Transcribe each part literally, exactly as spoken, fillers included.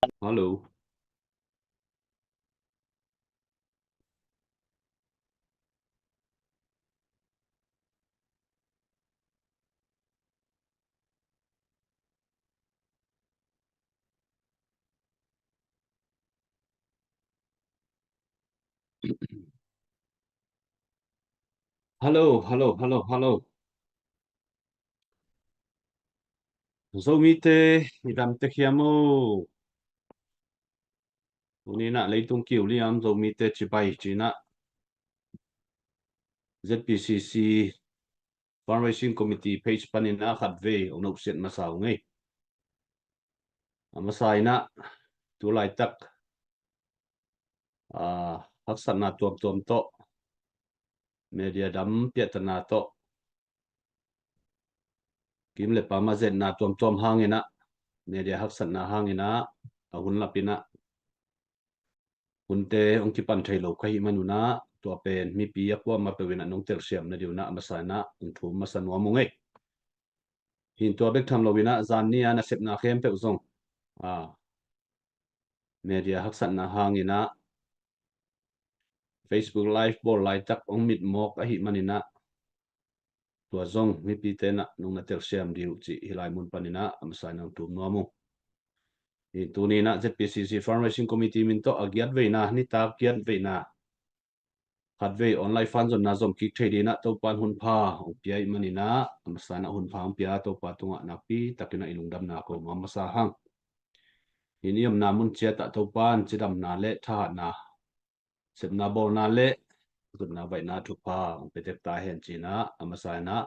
Hello. Hello, hello, hello, hello. Zomite, i dam tek hiam o? Tuni-in ah leitung kiu liam Zomite cibai ci-in ah Z P C C Fundraising Committee page panin ah khatvei ong nopsiat masa ung ei. A masa in ah tu laitak, ah, haksatna tuamtuam tawh, media dam piahtana tawh, kim le pam a zetna tuamtuam hangin ah, media haksatna hangin ah, a hun lapin ah hunte ong kipan thei lo ka hih man un ah, tua pen mipi a kuamah peuh in ah nong telsiam nading un ah a masa in ah ong thum masa nuam ung ei. Hi in tua bek tham lo in ah zan ni a nasepna khempeuh zong, ah, media haksatna hangin ah Facebook Live bawl laitak ong mitmawk ahih manin ah, tua zong mipite in ah nong na telsiam dih uh cih hih lai mun panin ah a masa in ah ong thum nuam ung. Hi in tuni-in ah Z P C C Fundraising Committee min tawh a giat veina, nitak giat veina, khatvei online fund zonna zom kik thei ding in ah Topa'n hun pha ong pia ahih manin ah a masa in ah hun pha ong pia Topa tungah nakpi takin ah i lungdamna ko nuam masa hang. Hi in i omna mun ciat ah Topa'n cidamna le thahatna, sepna bawlna le zutna vaihna thupha ong pia tek ta hen ci-in ah a masa in ah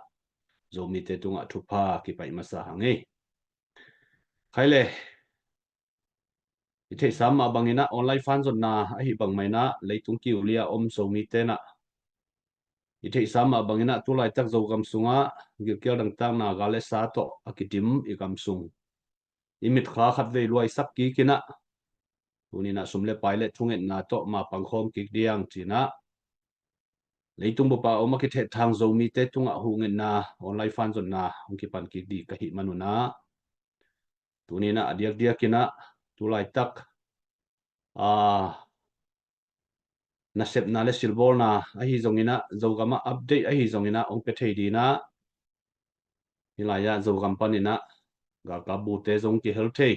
Zomite tungah thupha kipaih masa hang ei. Khai le, i theihsa mah bangin ah online fund zonna ahih bang mah in ah leitung kiu li a om Zomite in ah i theihsa mah bangin ah tu laitak Zogam sungah gilkial dangtakna gal le sa tawh a kidim i gam sung i mitkha khatvei luaisak kik in ah, tuni-in ah sum le pai le thungetna tawh ma pangkhawm kik ding ci-in ah leitung bup a om a kithehthang Zomite tungah huhgenna online fund zonna hong kipan kik ding ka hih man un ah, tuni-in ah a diakdiakin ah tu laitak, ah, nasepna le silbawlna ahi zongin ah, Zogam ah update ahi zongin ah ong pia thei ding in ah, hih lai ah Zogam panin ah galkap bute zong kihel thei.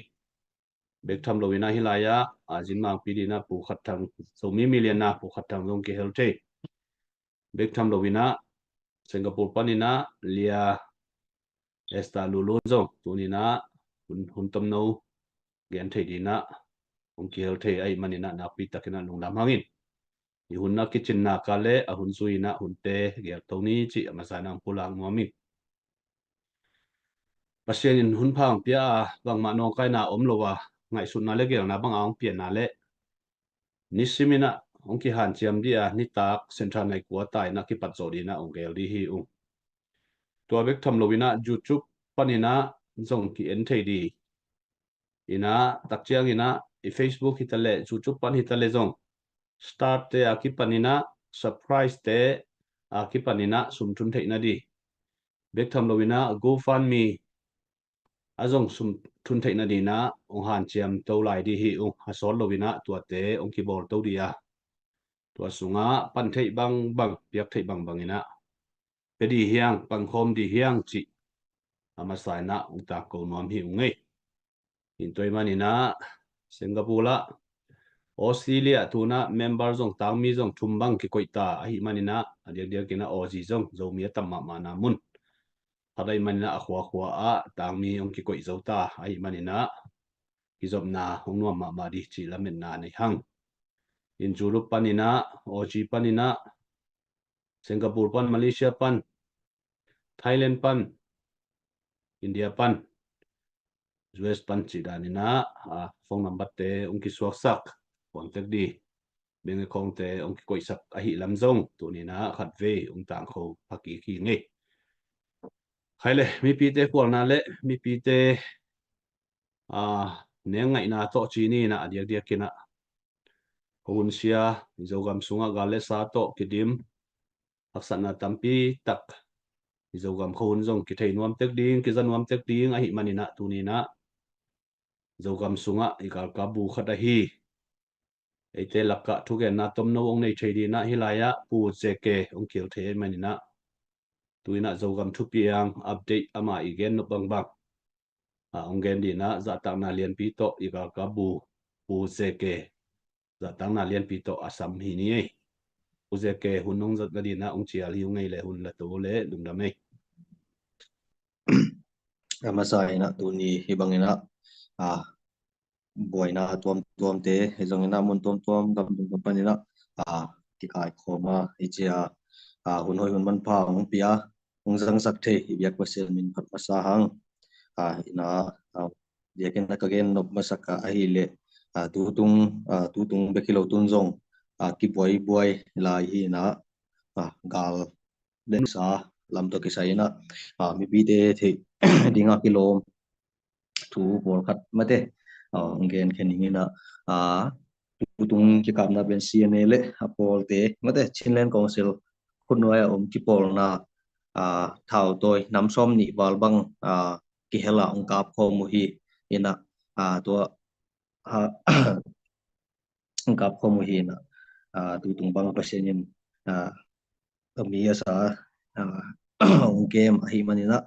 Bek tham lo in ah hih lai ah, a, Zinmangpi ding in ah Pu Khat Thang, Zomi Millionaire Pu Khat Thang zong kihel thei. Bek tham lo in ah Singapore panin ah Lia Esther Lulun zong tuni-in ah hun, hun tomno gen thei ding in ah hong kihel thei ahih manin ah nakpi takin ah lungdam hang in, i hun a kicinna ka le a hun zui in ah hunte gelto ni cih a masa in ah hong pulak nuam ing. Pasian in hun pha ong pia a, bangmah nawngkaina om lo a, ngaihsutna le gelna bang a ong piana le nisim in ah ong kihanciam dih a, nitak Central Night kua ta in ah kipat zawh ding in ah ong gel dih hi ung. Tua bek tham lo in ah YouTube panin ah zong ki-en thei ding in ah, tak ciangin ah i Facebook hi ta leh, YouTube pan hi ta leh zong star te a kipan in ah, subscribe te a kipan in ah sum thun theih nading, bek tham lo in ah GoFundMe a zong sum thun theih nading in ah ong hanciam to lai dih hi ung. A sawt lo in ah tuate ong kibawl to dih a, tua sungah pan theih bangbang, piak theih bangbang in ah pia dih hiang, pangkhawm dih hiang cih a masa in ah ong tangko nuam hi ung ei. Hi in tua ahih manin ah Singapore ah, Australia ah tu-in ah member zong, tangmi zong thum bang kikoih ta ahih manin ah, a diakdiakin ah Aussie zong Zomi a tam mahmahna mun khat ahih manin ah a khuakhua ah tangmi ong kikoih zo ta ahih manin ah kizopna hong nuam mahmah dih cih lametna nei hang. Hi in Europe panin ah, Aussie panin ah, Singapore pan, Malaysia pan, Thailand pan, India pan, U S pan cih dan in ah, a, phone number te ong kisuaksak, contact dih, bank account te ong kikoihsak ahih lam zong tuni-in ah khatvei ong tangko pha kik hi ing ei. Khai le, mipite khualna le mipite, a, nengngaihna tawh ci ni in ah, a diakdiakin ah khuahun sia, i Zogam sungah gal le sa tawh kidim, haksatna tampi tak i Zogam khuahun zong kithei nuam tek ding, kiza nuam tek ding ahih manin ah tuni-in ah Zogam sungah i galkap bu khat ahi. Eite lakah thugenna tomno hong nei thei dinah hih lai-ah Pu Zeke hong kihel thei ahih maninah tuinah Zogam thupiang update amah i gen nop bangbang a hong gen dinah zahtakna lianpi tawh i galkap bu Pu Zeke zahtakna lianpi tawh a sam hi ni ei. Pu Zeke hun hong zat nadinah hong cial hi ung ei le hun la to le lungdam ei. A masa inah tuni hi banginah a buaina tuamtuamte hi zonginah mun tuamtuam gam tuamtuam paninah a kikaikhawm a i cia a hun hoi hun manpha hong pia hong zangsak thei i biak Pasian min phat masa hang. A ina a biakinn a ka gen nop masak a ahileh a tutung a tutung bek hi lo tun zong a kibuaibuai lai hi inah a gal lesa lam tawh kisai inah a mipite theih dinga kilawm thu pawlkhat mate a hong gen khen ning inah a tutung kikapna pen C N A le a pawlte mate Chinland Council khutnuai a om kipawlna a thautawi nam sawm nih val bang a kihel a hong kap khawm uh hi inah a tua a hong kap khawm uh hi inah a tutung bang Pasian in a a mi a sa a hong kem ahih maninah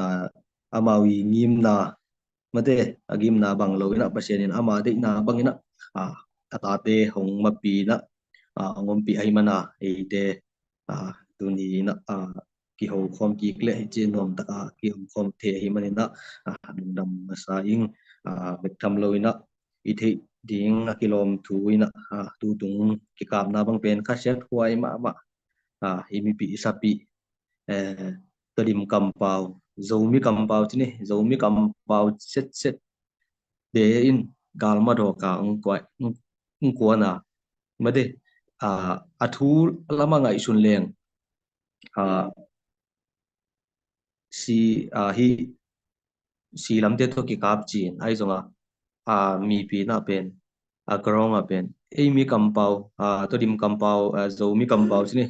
a amau i ngimna mate a ngimna bang lo inah Pasian in ama deihna banginah a a tate hong mapi inah a hong ompih ahih mana eite a tuni inah a kiho khawm kik le hih ci nuam taka kiho khawm thei ahih maninah a lungdam masa ing. A bek tham lo inah i theih ding a kilawm thu inah a tutung kikapna bang pen khasiat huai mahmah a i mipih i sapih eh, Tedim kampau Zomi kampau ci ni Zomi kampau setset de in galmadawka ung kuana mate a a thu lama ngaihsun leng a si a hi si lamte tawh kikap cin ahi zonga a mipi na pen a ground a pen ei mi kampau a Tedim kampau a Zomi kampau ci ni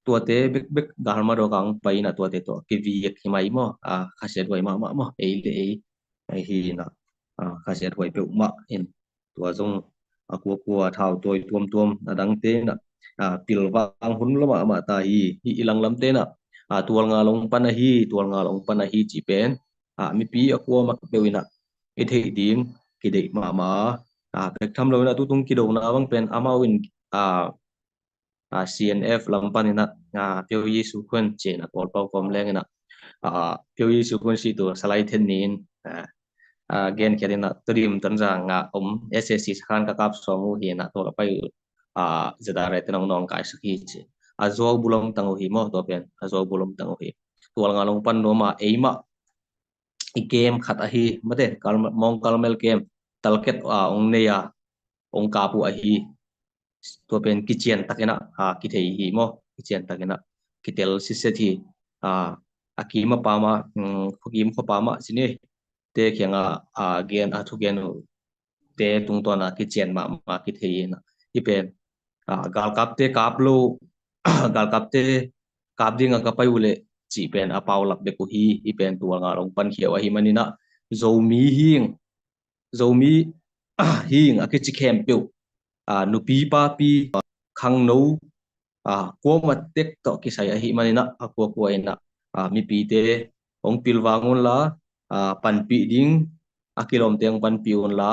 tuate bekbek galmadawka ung pai na tuate tawh kiviek hi mai maw a khasiat huai mahmah maw ei le ei ahi na a khasiat huai peuhmah in tua zong a kuakua thautawi tuamtuam a dangte na a pilvang hun lo mahmah ta hi hi i langlamte na a tualnga long pan ahi tualnga long pan ahi ci pen a mipi a kuama peuh ina i theih ding kideih mahmah a bek tham lo ina tutung kidona bang pen amau in a a C N F lam pan ina a Pyo Yi Su Khun ci ina Kawlpau kawm leng ina a Pyo Yi Su Khun si tu salai then ni in a a gen khiat ina Tedim Tonzang a om S A C sakhan ka kap sawng uh hi ina tua ka pai uh a zedare te nong nong kai sak hi ci a zuau bulom tang uh hi maw tua pen a zuau bulom tang uh hi tualnga long pan nuam a eimah i game khat ahi mate mong kalmel game talket a ong nei a ong kap uh ahi tua pen kician tak ina a kithei hi maw kician tak ina kitel siset hi a a kim a pama khuakim khuapama ci ni te khianga a gen a thugen uh te tungtawn a kician mahmah kithei ina i pen a galkapte kap lo galkapte kap dinga ka pai uh leh cih pen a paulap bek uh hi i pen tualnga long pan khiau ahi manina Zomi hing Zomi hing a kici khempeuh a nupi papi khangno a kuama tek tawh kisai ahi manina a kuakua ina a mipite hong pilvang unla a panpih ding a kilawmte hong panpih unla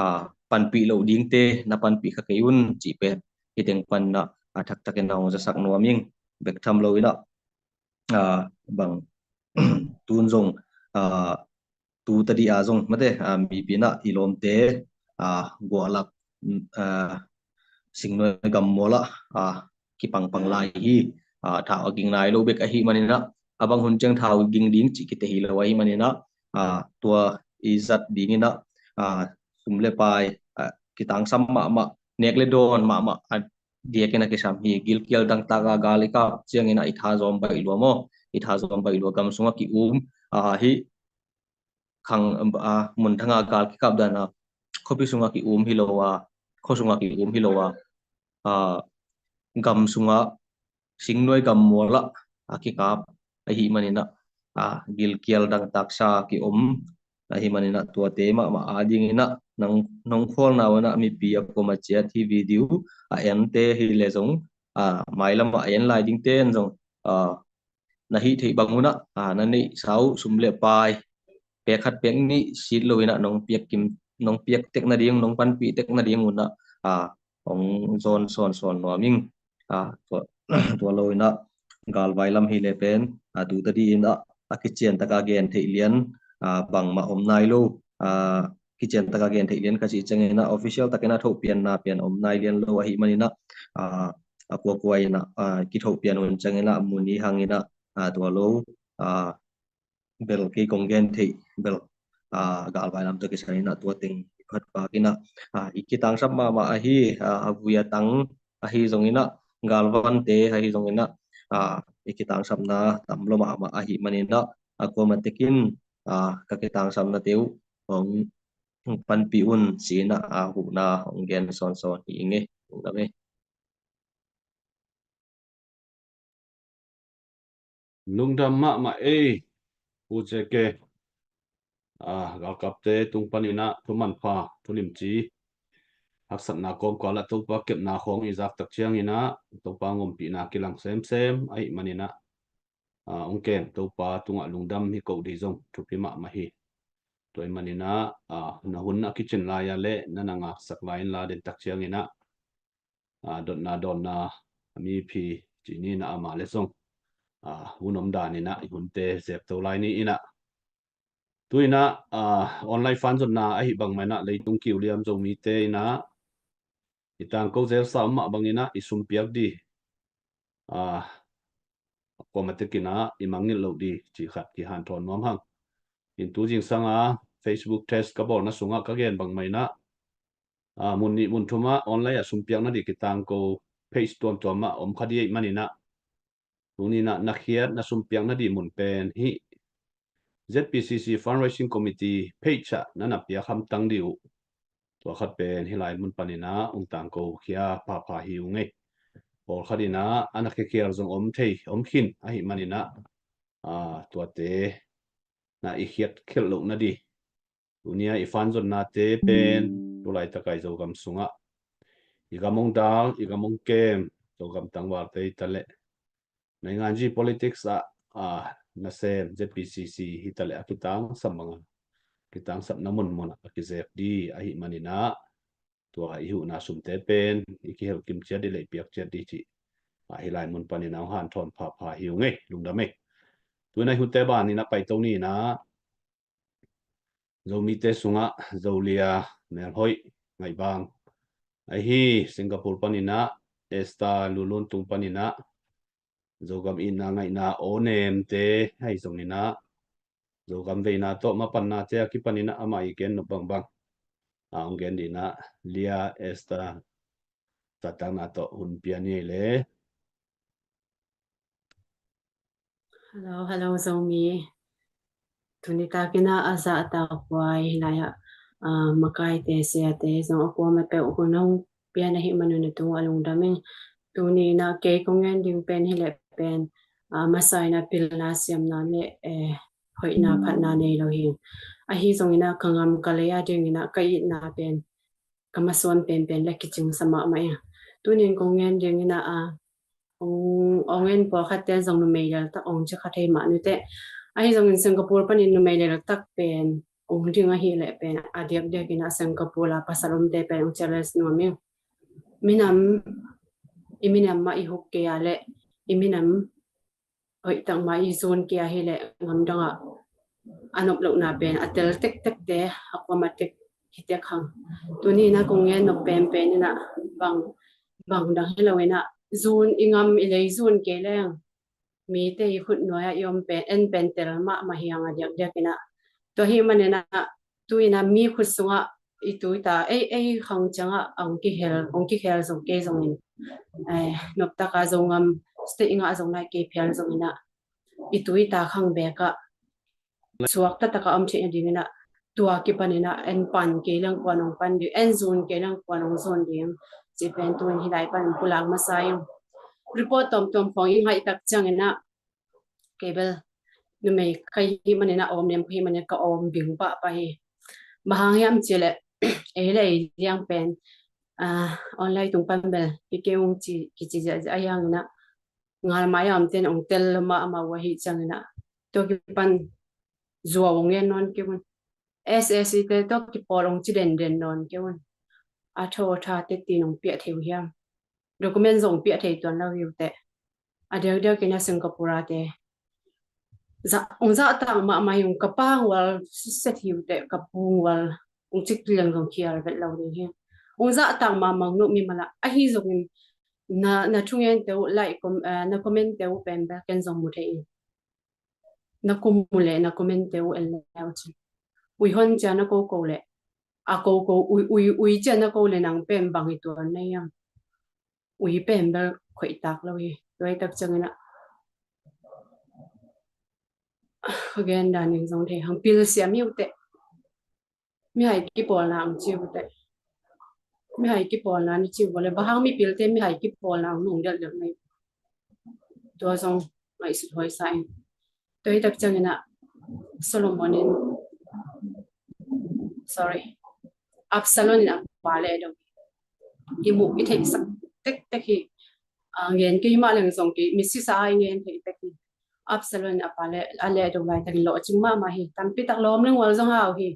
a panpih loh dingte na panpih kha kei un cih pen hiteng panna a thaktakin a hong zasak nuam ing bek tham lo ina a bang tun zong a tu tadi a zong mate a mipi na i lawmte a guahlak a singnuai gammual ah a kipangpang lai hi a thau a ging nai lo bek ahi manina a bang hun ciang thau ging ding cih kite hi lo ahi manina a tua i zat dingina a sum le pai a kitangsam mahmah nek le dawn mahmah a diakin a kisam hi gilkial dangtak a gal i kap ciangin a i thazawm baih lua maw i thazawm baih lua gam sungah ki-um a hi khang a munthanga gal kikap dana khuapi sunga ki-um hi lo a khua sunga ki-um hi lo a a gam sunga singnuai gammual ah a kikap ahi manina a gilkial dangtaksa ki-om Ahi maninah tuate mahmah a dinginah nang nong khualna unah mipi a kuama ciat hi video a ente hi le zong, a, mailamah a en lai dingte in zong, a, na hih theih bang unah, a, na neihsa uh sum le pai pek khat pek nih sit lo inah nong piak kim, nong piak tek nading, nong panpih tek nading unah, a, hong zawn sawnsawn nuam ing. A, tua, tua lo inah galvai lam hi le pen, a, tu tadi inah a kician taka gen theih lian, a, bangmah om nai lo. A, kician taka gen theih lian ka cih cianginah official takinah thohpianna pian om nai lian lo ahi maninah, a, a kuakua inah, a, kithohpian hun cianginah mun i hanginah, a, tua lo, a, bel kei kong gen theih bel, a, galvai lam tawh kisaninah tua teng i phat pakinah, a, i kitangsap mahmah ahi, a, a vui a tang ahi zonginah galvante ahi zonginah, a, i kitangsapna tam lo mahmah ahi maninah a kuama tekin, a, ka kitangsapnate uh hong panpih un cinah, a, huhna hong gen sawnsawn hi ing e. Lungdam e. Lungdam mahmah ei. Pu J K, a, galkapte tung paninah thumanpha thulimci haksatna kawmkal ah Topa kepna khawng i zak tak cianginah Topa ngompihna kilang semsem ahi maninah, a, hong kem Topa tungah lungdam hi ko dih zong thupi mahmah hi. Tua hi maninah, a, na hun a kicin lai a le na na ngaksak lai inla den tak cianginah, a, dotna dawnna a miphi cih ni inah amah le zong, a, hun om dan inah i hunte zepto lai ni inah. Tu inah, a, online fan zonna ahi bangmah inah leitung kiu liam Zomite inah i tangko zelsa om mah banginah i sumpiak dih, a, a kuama tekinah i mangngilh loh dih cih khat kihanthawn nuam hang. In tu zingsanga Facebook test ka bawlna sungah ka gen bangmah inah, a, mun nih mun thumah online ah sumpiakna dih kitangko page tuamtuamah om kha dih ahi maninah tuninah na khiat na sumpiakna dih mun pen hih Z P C C Fundraising Committee page ah na na piak hamtang dih uh. Tua khat pen hih lai mun paninah hong tangko khia phapha hi ung ei. Pawlkhat inah a na khiakhial zong om thei om khin ahi maninah, a, tuate na i khiat khialh lohna dih. Tunia i fan zonnate pen tulaitak a i Zogam sungah i gam hong dal, i gam hong kem, Zogam tangvalte hi taleh nainganzi politics ah, a, nasem Z P C C hi taleh a kitangsam banga kitangsapna munmunah a kizep dih ahi maninah tua i huhna sumte pen i kihelkim ciat dih le i piak ciat dih cih, a, hih lai mun paninah hong hanthawn phapha hi ung ei. Lungdam ei. Tuinah i hunte baninah paito ninah Zomite sungah Zolia Melhoih Ngaihbang ahi Singapore paninah Esther Lulun tung paninah Zogam itna ngaihna aw nemte ahi zonginah Zogam veina tawh mapannate a kipaninah amah i gen nop bangbang, a, hong gen dinah Lia Esther taktakna tawh hun pia ni ei le. Hello, hello Zomi. Tuni takinah a zahtak huai hi lai ah, a, makaite siate zong a kuama peuh hun hong pian ahi manun a tung a lungdam ing. Tuni inah kei kong ngen ding pen hi leh pen, a, masa inah pilna siamna le, eh, hoihna phatna nei lo hi. Ahi zonginah ka ngam ka lei a dinginah ka itna pen ka masuan penpen le kicingsa mahmah ing. Tunin kong ngen dinginah, a, ong, ong en pawlkhatte zong numei leltak ong ci kha thei mah nute. Ahi zongin Singapore panin numei leltak pen ong ding ahi leh pen a diakdiak inah Singapore a pasal omte pen ong challenge nuam ing. Minam, i minam mah i huk kei a le i minam hoihtak mah i zun kei a hi leh ngamdangah a nop lohna pen a tel tektekte a kuama tek hi tek hang. Tuni inah kong ngen nop penpen inah bang, bang dang hi lo inah zun i ngam i lei zun kei leng mite i khut nuai-ah i om pen en pen tel mahmah hi hang a diakdiak inah. Tua hi maninah tu inah mi khut sungah i tuita ei ei khang ciangah a hong kikhel, hong kikhel zong kei zongin, eh, noptaka Zogam state i ngah zong nai kei phial zonginah i tuita khang bekah suak taktakah om theihna dinginah tua kipaninah en pan kei leng kuan hong pan ding, en zun kei leng kuan hong zun ding cih pen tuin hih lai panin pulak masa ing. Report tuamtuam khawng i ngaih tak cianginah kei bel numei ka hih manin a awm liam ka hih manin ka awm bing pahpah hi. Bang hang hiam cih leh ei le ei liang pen online tung pan bel kei kei ung ci kici ziahziah a hiangin ah ngal mai a omte in ong tel lo mahmah uh ahih ciangin ah tua kipan zuau ong ngen nawn kei un. SAC te tawh kipawl ong ci denden nawn kei un. A tho a tha te tin ong piah thei uh hiam? Document zong piah thei tuan lo hi uh teh. A diakdiakin a Singapore a te ong zahtak mahmah hi ung. Ka pa hong ual siset hi uh teh, ka pu hong ual ong cik liang zong khial vet lo ding hi. Ong zahtak mahmah ung, no mimal ah. Ahi zongin na, na thungente uh like, na commente uh pen bel ken zong mu thei ing. Na kum uh leh na commente uh en leu cin, ui hon cia na koko leh a koko ui, ui, ui cia na ko leh nang pen bang hi tuan na hiam? Ui pen bel khoih tak lo hi. Tua hi tak ciangin ah gen dan in zong thei hang, pilsiam hi uh teh. Mihai kipawlna ang ci uh teh. Mihai kipawlna ni ci uh leh bang hang mipilte mihai kipawlna ang nung delhdelh mai. Tua zong ngaihsut huai sa in. Tua hi tak ciangin ah Solomon in, sorry, Absalom in a pa leh dong i muh i theihsak tektek hi. Ngen kei mah leng zong kei misisa a i ngen thei tek hi. Absalom in a pa leh a leh dong laitakin lawhcing mahmah hi. Tampi tak lawm leng ual zong hau hi.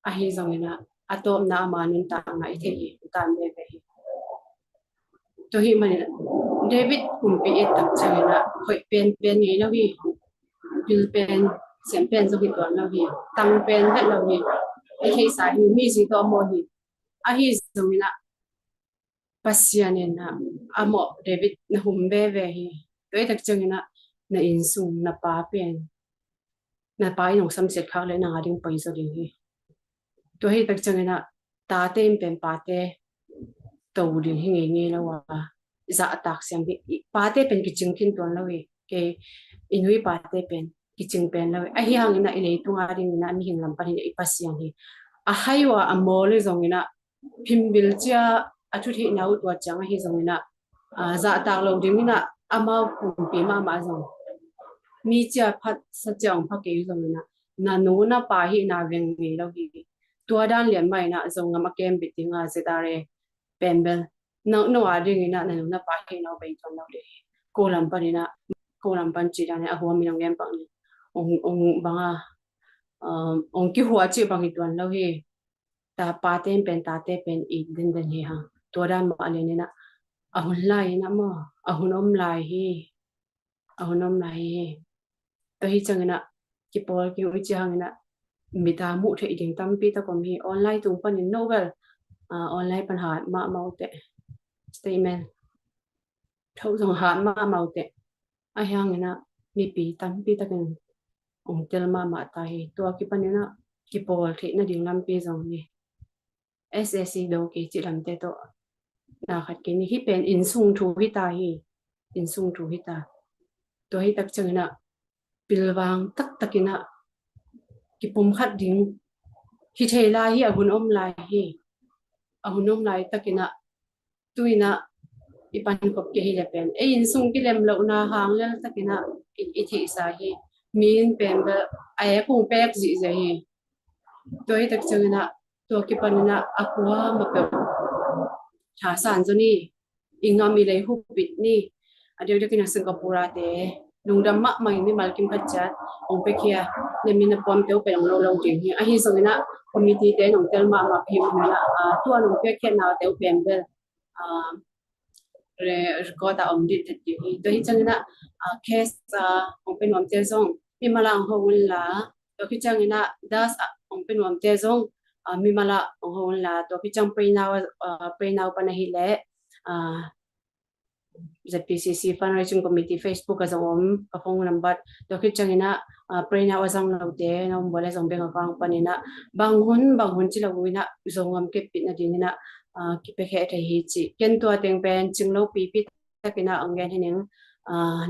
Ahi zongin ah a tawpna ama nuntakna i theih hi, nuntak veve hi. Tua hih manin David kumpi et tak ciangin ah hoih penpen ngei lo hi. Pil pen, siam pen zong hi tuan lo hi. Tang pen vet lo hi. I theihsa hi, mi zi tawh maw hi. Ahi zongin ah Pasian in ah a mawh David na hum veve hi. Tua hi tak ciangin ah na innsung na pa pen, na pa in hong samsiat khak leh nang a ding poi zaw ding hi. Tua hi tak ciangin ah tate in pen pate to ding hi ngeingei lo a, zahtak siam hi. Pate pen kicing khin tuan lo hi. Kei i nui pate pen kicing pen lo hi. Ahi hangin ah i leitung a dingin ah mihing lam pan hi, i Pasian hi. A hai uh a, a mawl hi zongin ah phimbil cia a thutheihna uh tua ciang ahi zongin ah zahtak lo dingin ah amau pumpi mahmah zong mi cia phat sa cia ong pha kei zongin ah na nu na pa hihna veng ngei lo hi. Tua dan lian mah in ah Zogam a kem bit ding a Z R A pen bel nang, no a dingin ah na nu na pa hihna uh bei tuan lo ding hi. Ko lam panin ah, ko lam pan ci dan in a huam in ong gen pak ni. Ong, ong bang a, ong kihuah cih bang hi tuan lo hi. Ta pate in pen tate pen it denden hi hang. Tua dan mah lian in ah a hun lai in ah maw, a hun om lai hi. A hun om lai hi. Tua hi ciangin ah kipawl kei uh ci hangin ah mit a muh theih ding tampi tak om hi. Online tung panin no bel online pan hat mahmah uh teh. Statement tho zong hat mahmah uh teh. Ahi hangin ah mipi tampi takin ong tel mahmah ta hi. Tua kipanin ah kipawl theih nading lampi zong ni. SAC do kei cih lamte tawh na khat kei ni. Hih pen innsung thu hi ta hi. Innsung thu hi ta. Tua hi tak ciangin ah pilvang taktakin ah kipumkhat ding hi thei lai hi. A hun om lai hi. A hun om lai takin ah tu-in ah i pankhop kei hi leh pen ei innsung kilem lohna hang lel takin ah i, i theihsa hi. Mi in pen bel a ek ung pek zihziah hi. Tua hi tak ciangin ah tua kipanin ah a kuamah peuh thasan zaw ni. I ngam i lei hupit ni. A diakdiakin a Singapore a te lungdam mahmah in mimal kim khat ciat ong piakhia, na min na puamte uh pen ong lo lo ding hi. Ahi zongin ah committee te in ong tel mahmah hi manin ah tua ong piakhia nate uh pen bel record a om dih tet dih hi. Tua hi ciangin ah case ong pia nuamte zong mimal ah ong ho un la, tua hi ciangin ah das ong pia nuamte zong mimal ah ong ho un la, tua hi ciang PRENAW, PRENAW pan ahih leh ZPCC Fundraising Committee Facebook a zong om, ka phone number. Tua khit ciangin ah PRENAW a zang lote na om uh leh zong bank account panin ah bang hun bang hun ci lo uh in ah Zogam kepit nadingin ah kipiakhia thei hi ci. Ken tua teng pen cing lo pipi takin ah ong gen hi ning.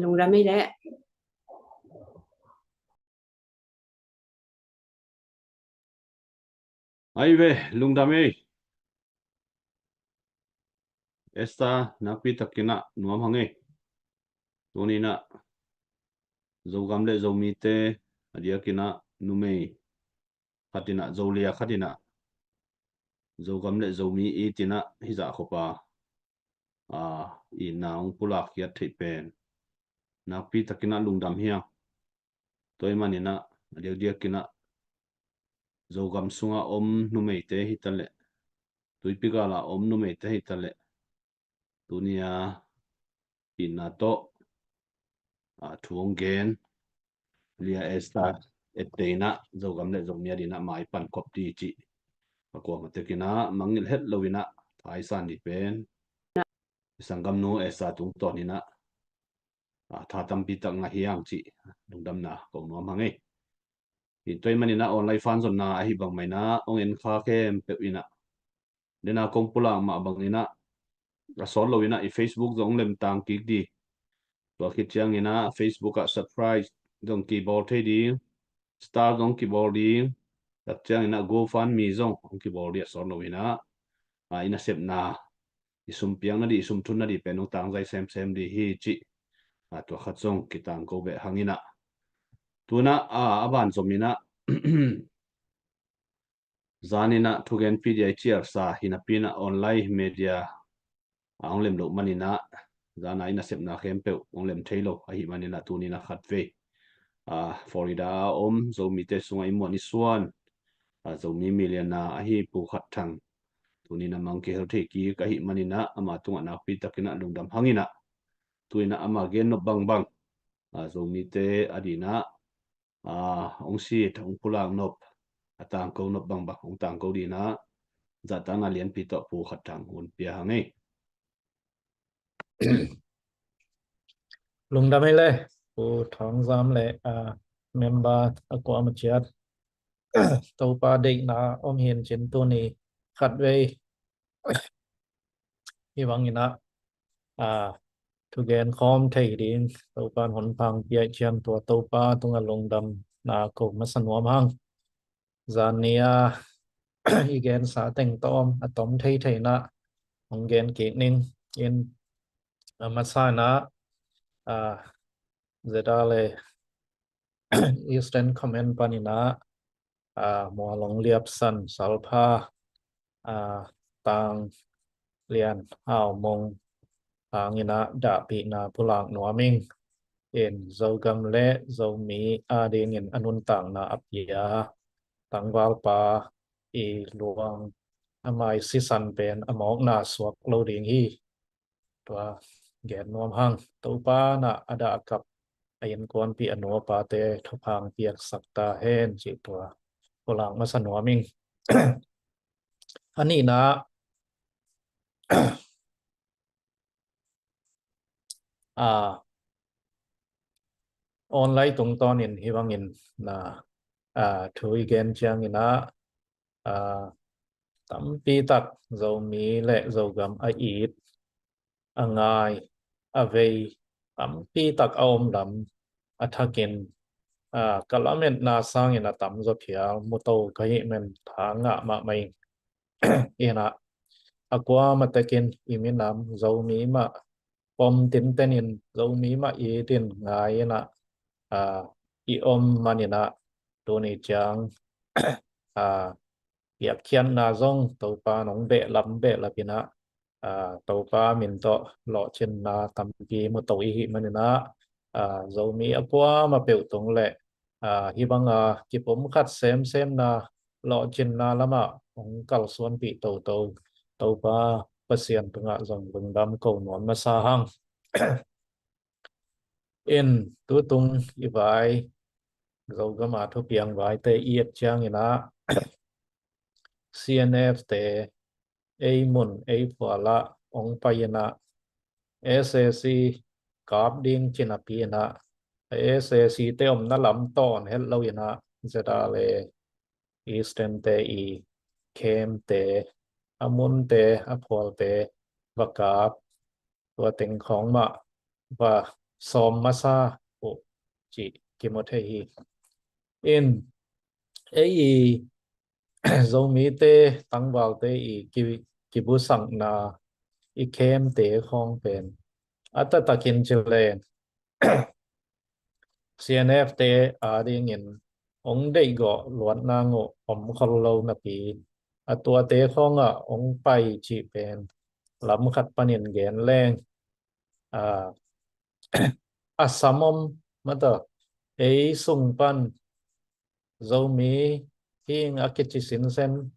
Lungdam ei leh. Ai ve, lungdam ei. Esther, nakpi takin ah nuam hang ei. Tuni in ah Zogam le Zomite a diakinah numei khatinah, Zolia khatinah, Zogam le Zomi itinah hizah khopa a, i na hong pulak hiat theih pen nakpi takinah lungdam hiang. Tua ih maninah a diakdiakinah Zogam sunga om numeite hitaleh, tuipi gala om numeite hitaleh, tunia itna tawh a, thu hong gen Lia Esther etteinah Zogam le Zomi a dinah mai pan kop di cih a kuamah tekinah mangngilh het loinah thaisan di pen i sanggamnu Esther tungtawninah a, tha tampi tak ngah hiang cih lungdamna ko nuam hang ei. Hi tua ih maninah online fan zonna ahi bangmainah hong en kha khempeuh inah dena kong pulak mah banginah a sawt loinah i Facebook zong lemtang kik di. Tua khit cianginah Facebook ah subscribe zong kibawl thei ding, star zong kibawl ding, tak cianginah GoFundMe zong hong kibawl di a sawt loinah a, i nasepna, i sumpiang nadi, i sumthun nadi pen hong tangzai semsem di hi cih a, tua khat zong kitangko beh hanginah tunah a, a ban zominah zaninah thugen P D I ciarsa hinapinah online media a hong lem loh maninah zana i nasepna khempeuh hong lem thei lo ahi maninah tuninah khatvei a, Florida a om Zomite sungah i muan i suan a, Zomi millionaire ahi Pu Khat Thang tuninah mang kihel thei kik ahi maninah ama tungah nakpi takinah lungdam hanginah tuinah ama gen nop bangbang a, Zomite a dinah a, hong sit, hong pulak nop, a tangko nop bangbang hong tangko dinah zahtakna lianpi tawh Pu Khat Thang hun pia hang ei. Lungdam ei le Pu Thang Zam le a, member a kuamah ciat Topa deihna om hin cin tuni khatvei hi banginah a, thugen khawm thei ding Topa in hun phang piaih cian tua Topa tungah lungdamna ko masa nuam hang. Zania i gensa teng tawm a tom thei theinah hong gen kik ning in a, masa inah a, zeda le Eastern Command paninah a, Mualong Liapsan Salpha a, Tang Lian Hau Mung hanginah dahpihna pulak nuam ing. In Zogam le Zomi a dingin a nuntakna a pia tangvalpa i luang a mai sisan pen a mawkna suak lo ding hi. Tua gen nuam hang. Topa na a dah a kap a innkuanpih a nu a pate thupha piaksak ta hen cih tua pulak masa nuam ing. A nihna a, online tungtawnin hi bangin na a, thu i gen cianginah a, tampi tak Zomi le Zogam a it a ngai a vei tampi tak a om lam a thakin a, ka lametna sangin a tamzaw phial muto ka hih man tha ngah mahmah ing. Inah a kuamah tekin i minam Zomi mah pom tintenin Zomi mah itin ngai inah a, i om maninah tuni ciang a, piakkhiatna zong Topa nong behlap behlap inah a, Topa min tawh lawhcinna tampi muto i hih maninah a, Zomi a kuamah peuh tung le a, hi banga kipumkhat semsemna lawhcinna lamah hong kalsuanpih toto Topa Pasian tungah zong lungdam ko nuam masa hang. In tutung i vai Zogama thupiang vaite i et cianginah C N F te ei mun ei phualah hong pai inah S A C kap ding cinapi inah S A C te omna lam tawn het lo inah Z R A Eastern te i camp te a munte a phualte va kap tua teng khawng mah va sawm masa uh cih kimu thei hi. In ei i Zomite tangvalte i ki, kibusakna i camp te khawng pen a taktakin ci leng C N F te adingin hong deihgawh luatna nguh om khol lo napi, a tuate khawngah hong pai cih pen lam khat panin gen leng, a, a sam om mataw, ei sung pan Zomi hing a kici sinsen,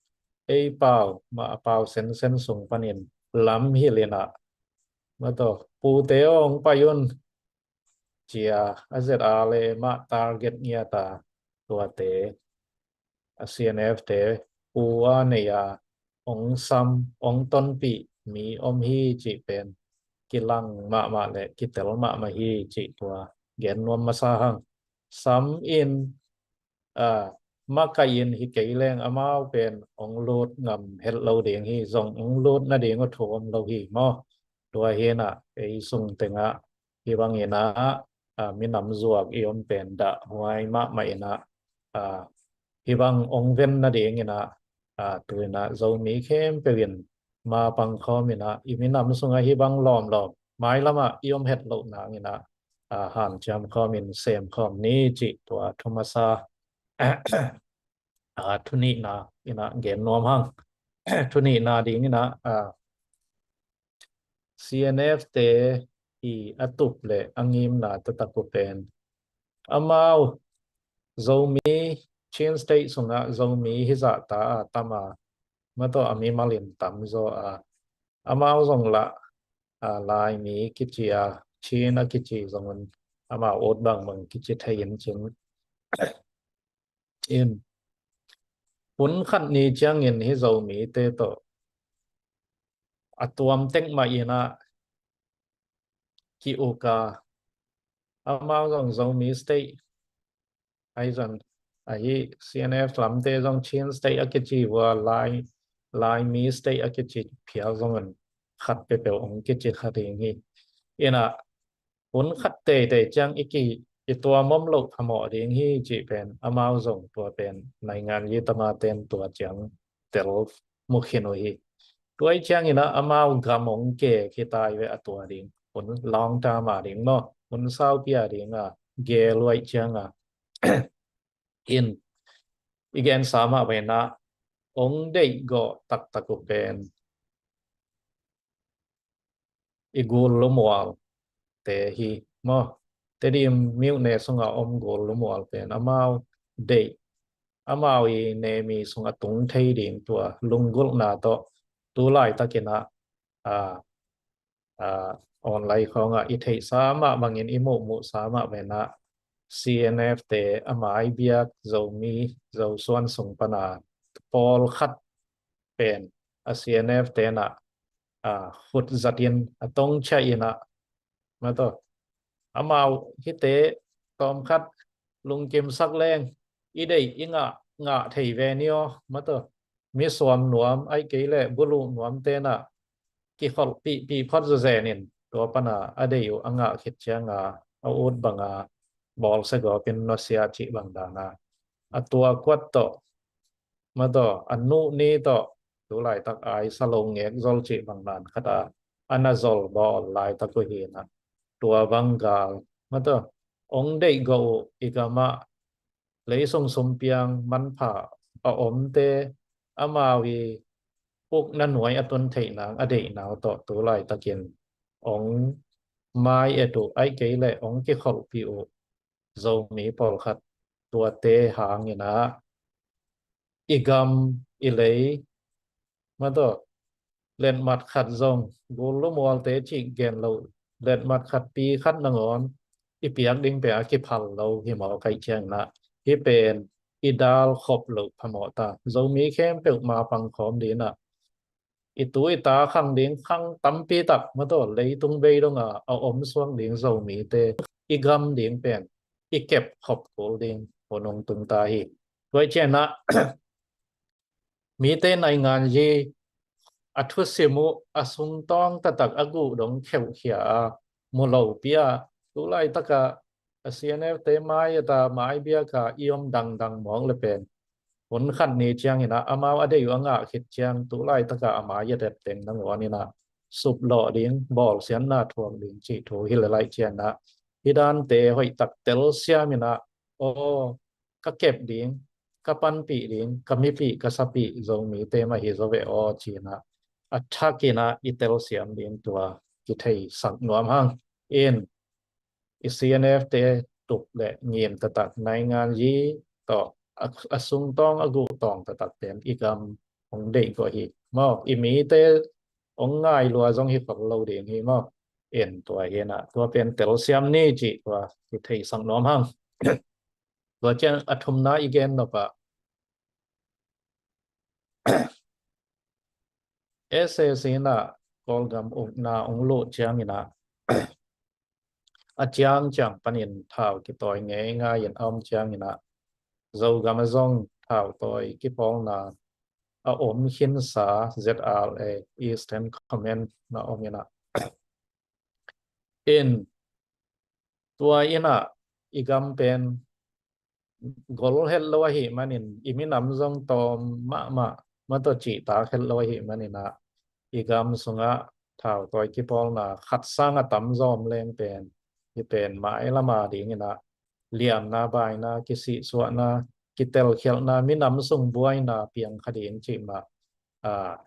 ei pau mah a pau sensen sung panin lam hilh inah mataw, pute aw hong pai un cia a zet a le mah target ngiat a tuate, a C N F te pu a nei a hong sam, hong tonpih mi om hi cih pen kilang mahmah le kitel mahmah hi cih tua gen nuam masa hang. Sam in, a, makaih in hi kei leng amau pen hong lut ngam het lo ding hi, zong hong lut nading uh thu om lo hi maw. Tua hinah ei sung tengah hi bangin ah, a, minam zuak i om pen dah huai mahmah inah, a, hi bang hong ven nadingin ah, a, tu inah Zomi khempeuh in ma pang khawm inah i minam sungah hi bang lawmlawm mailamah i om het loh nang inah, a, hanciam khawm in sem khawm ni cih tua thu masa, a, thu nihna inah gen nuam hang. Thu nihna ding inah, a, C N F te i a tup le a ngimna taktak uh pen amau Zomi, Chin State sungah Zomi hizahta a tam a, mataw a mimal in tam zaw a, amau zong lah, a, Laimi kici a, Chin a kici zong un amau ut bangbang kici thei in cin in, hun khat ni ciangin hi Zomite tawh a tuam tek mah inah ki-uk a, amau zong Zomi State ahi zong, ahi C N F lamte zong Chin State a kici vua, Lai, Laimi State a kici phial zong un khat peuhpeuh hong kici kha ding hi. Inah hun khat teitei ciang i ki, i tuam om loh phamawh ding hi cih pen amau zong tua pen naingan yi tama ten tua ciang tel mu khin uh hi. Tua i ciang inah amau gam hong ke khi tai ve a tua ding, hun long term a ding maw, hun saupi a ding a ge luai ciang a in i gensa mah ve inah hong deihgawh taktak uh pen i gul lumual te hi maw. Tedim miuhne sungah om gul lumual pen amau deih, amau i nemi sungah tung thei ding tua lunggulhna tawh tu laitakin ah, a, a, online khawngah i theihsa mah bangin i muhmuhsa mah ve inah C N F te a mai biak Zomi Zosuan sung pana pawlkhat pen a C N F te inah, a, khut zatin a tongcia inah mataw, amau hite tawmkhat lungkimsak leng i deih i ngah, ngah thei ve ni aw mataw, mi suam nuam aih kei leh buluh nuam te inah kikholhpihpih phot zazen in tua pana a deih uh a ngah khit cianga a ut banga bawlsia gawpin nusia cih bang dana a tua kuat tawh mataw a nuh ni tawh tu laitak aisa lo ngek zol cih bang dan khata a na zol bawl laitak uh hinah tua bang gal mataw hong deihgawh uh i gamah leisung sumpiang manpha a omte amau i ukna nuai a tun theih nang a deih nau tawh tu laitakin hong mai et uh aih kei leh hong kikholhpih uh Zomi pawlkhat tuate hangin ah i gam i lei mataw letmat khat zong gul lumualte cih gen lo letmat khat pi khat nangawn i piak ding pen a kiphal lo hi maw kaih ciangin ah hih pen i dal khop loh phamawh ta. Zomi khempeuh ma pang khawm ding ah i tu i ta khang ding khang tampi tak mataw leitung bei donga a om suak ding Zomite i gam ding pen i kep khop kul ding hun hong tung ta hi. Tua i ciangin ah mite naingan yi a thusim uh a sungtawng taktak a guh dong kheuhkhia a mu lopi a tu laitaka a C N F te mai a ta mai biaka i om dangdang mawk le pen hun khat ni ciangin ah amau a deih uh a ngah khit ciang tu laitaka a mai a dep teng nangawn in ah suplawh ding bawlsiatna thuak ding cih thu hi le laih ciangin ah hih dante hoihtak telsiam in ah, aw, ka kep ding, ka panpih ding, ka mipih, ka sapih Zomite mah hi zaw ve aw ci in ah, a thak in ah i telsiam ding tua kitheisak nuam hang. In i C N F te tup le ngim taktak naingan yi tawh a, a sungtawng a guhtawng taktak pen i gam hong deih kua hi maw, i mite hong ngai lua zong hi khol lo ding hi maw. In tua hi in ah tua pen telsiam ni cih tua kitheisak nuam hang. Tua ciang a thumna i gen nop ah S A C in ah Kawlgam ukna hong luh ciang in ah, a ciangciang panin thau kitawi ngeingai in a om ciang in ah, Zogam ah zong thau tawi kipawlna a om khinsa Z R A, Eastern Command na om in ah, in tua in ah i gam pen gol het lo ahih manin, i minam zong tawm mahmah, mah tawh cihtak het lo ahih manin ah, i gam sungah thau tawi kipawlna khat sang a tam zawm leng pen, hih pen mailam a ding in ah liamna, baina, kisihsuahna, kitelkhialhna, minam sung buaina piang kha ding cih mah, ah,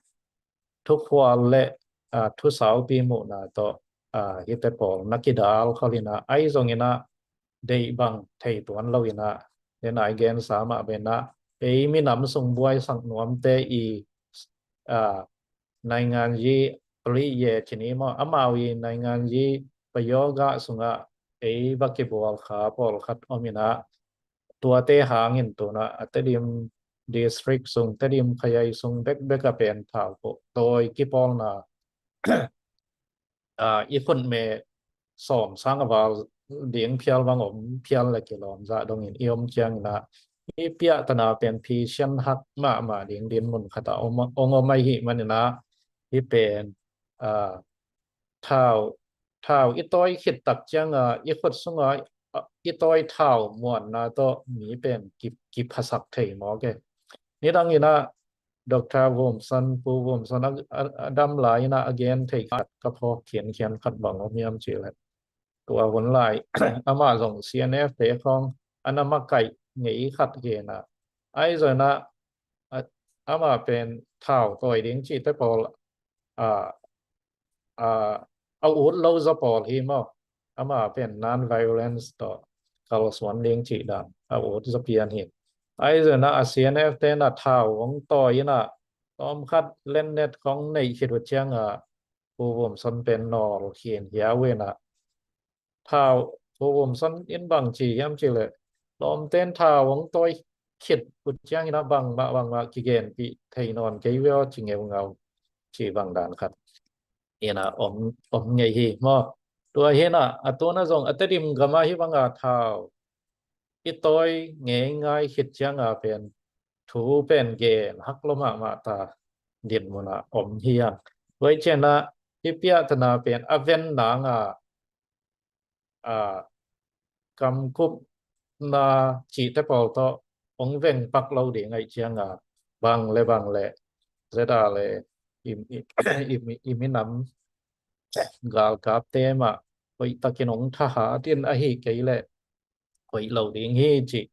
thukhual le, ah, thusaupi muhna tawh, ah, hihte pawl na kidal khol in ah, ahi zong in ah deih bang thei tuan lo in ah, den a i gensa mah bangin ah, ei minam sung buaisak nuamte i, ah, naingan yi pli ye cini maw, amau i naingan yi payoga sungah ei va kibual kha pawlkhat om in ah, tuate hangin tu in ah a Tedim district sung, Tedim khayai sung bekbek a pen thau tawi kipawlna, ah, i khutme sawm sang a val ding phial bang om phial le kilawm zah dongin i om ciang in ah, i piahtana pen phisian hak mahmah ding dinmun khat ah om, om, om ahih manin ah, hih pen, ah, thau, thau i tawi khit tak ciang a, i khut sungah, ah, i tawi thau muanna tawh mi pen ki, kiphasak thei mawk e. Nidang in ah Doctor Vumson, Pu Vumson a, a, a dam lai in ah a gen thei khat ka phawk khiankhian khat bang om hiam cih leh, tua hun lai amah zong C N F te khawng a na makaih ngei khat hi in ah, ahi zong in ah, a, amah pen thau tawi ding cihte pawl, a, a, a ut lo zaw pawl hi maw. Amah pen non-violence tawh kalsuan ding cih dan a ut zaw pian hi. Ahi zong in ah a C N F te in ah thau hong tawi in ah, tawmkhat lennet khawng neih khit uh ciang a, Pu Vumson pen nawl khin hiau in ah, thau, Pu Vumson in bang ci hiam cih leh, lawmten thau hong tawi khit uh ciang in ah bangmah, bangmah kigenpih thei nawn kei ve aw ci ngeungau, ci bang dan khat in ah om, om ngei hi maw. Tua hi in ah, a tu in ah zong a Tedim gam ah hih bang a thau i tawi ngeingai khit ciang a pen thu pen gen hak lo mahmah ta dinmun ah om hi a. Tua hi ciang a, hih piahtana pen a ven nang a, a, kamkupna cihte pawl tawh hong veng pak lo ding ahih ciang a, bang le bang le Z R A le i, i, i, i minam galkapte mah hoihtakin hong thahat in ahih kei leh hoih lo ding hi cih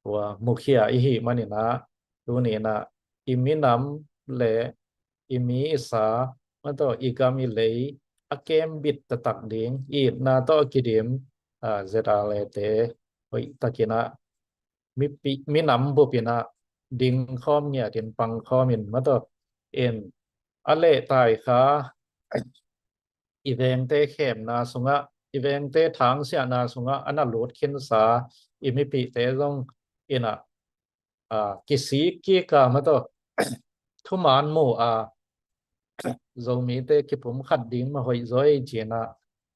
tua mukhia i hih manin ah, tuni in ah i minam le i mi i sa, mah tawh i gam i lei a kembit taktak ding, i itna tawh a kidim, a, Z R A te hoihtakin ah mipi, minam bup in ah ding khawm ngiatin pang khawm in, mah tawh in a lehtai kha i vengte khemna sungah, i vengte thangsiahna sungah a na lut khinsa i mipihte zong in ah, a, kisik kik a, mah tawh thuman mu a, Zomite kipumkhat ding mah hoih zaw ei ci in ah,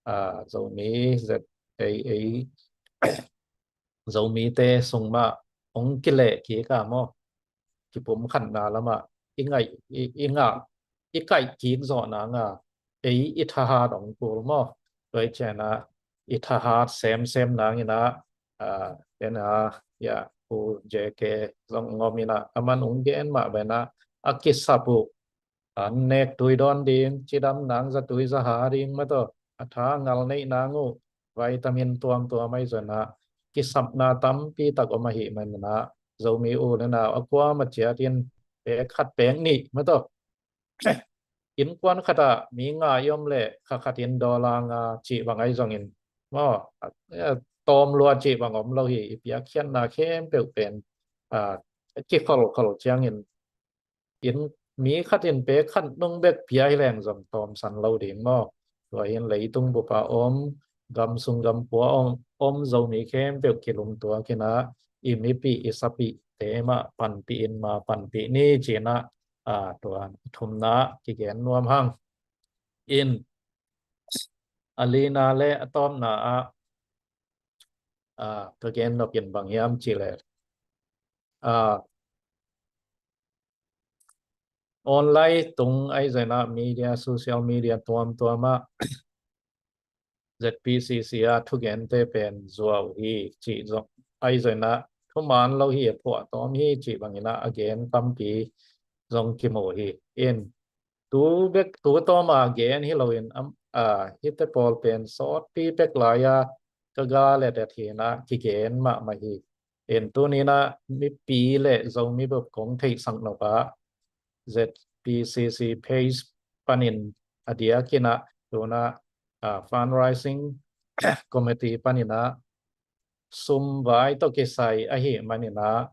a, Zomi zet ei, ei Zomite sung mah hong kileh kik a maw, kipumkhatna lamah i ngaih, i, i ngah, i kaih kik zawh nang a, ei i thahat hong kul maw. Tua hi ciang a, i thahat semsem nang in ah, a, en a, ya, Pu J K zong ngawm in ah, a man hong gen mah bangin ah, a kisap uh, a, nek tui dawn ding, cidam nang zatui zaha ding, mah tawh a tha ngal neih nang uh, vitamin tuamtuam ahi zongin ah kisapna tampi tak om ahih manin ah Zomi u le nau a kuama ciatin pek khat pek nih mah tawh innkuan khatah mi nga i om leh kha khatin dollar nga cih bang ahi zongin maw, tawm lua cih bang om lo hi. I piakkhiatna khempeuh pen kikholkhol ciangin in mi khat in pek khat nung bek pia hi leng zong tawmsan lo ding maw? Tua hin leitung bupa om, gam sung gam pua om, om Zomi khempeuh kilungtuak in ah i mipih i sapih te mah panpih in ma panpih ni ci-in ah tua thumna kigen nuam hang. In a lina le a tawpna ah ka gen nop in bang hiam cih leh online tung ahi zongin ah media, social media tuamtuam ah ZPCC a thugente pen zuau hi cih zong ahi zongin ah thuman lo hi, a phuahtawm hi cih bangin ah a gen tampi zong kimu hi. In tu bek tu tawma gen hi loin hihte pawl pen sawtpi pek lai-a ka ga le det hi-in ah kigen mahmah hi. In tuni-in ah mipi le Zomi bup kong theihsak nop ah ZPCC page panin a diakin ah tuna fundraising committee panin ah sum vai tawh kisai ahih manin ah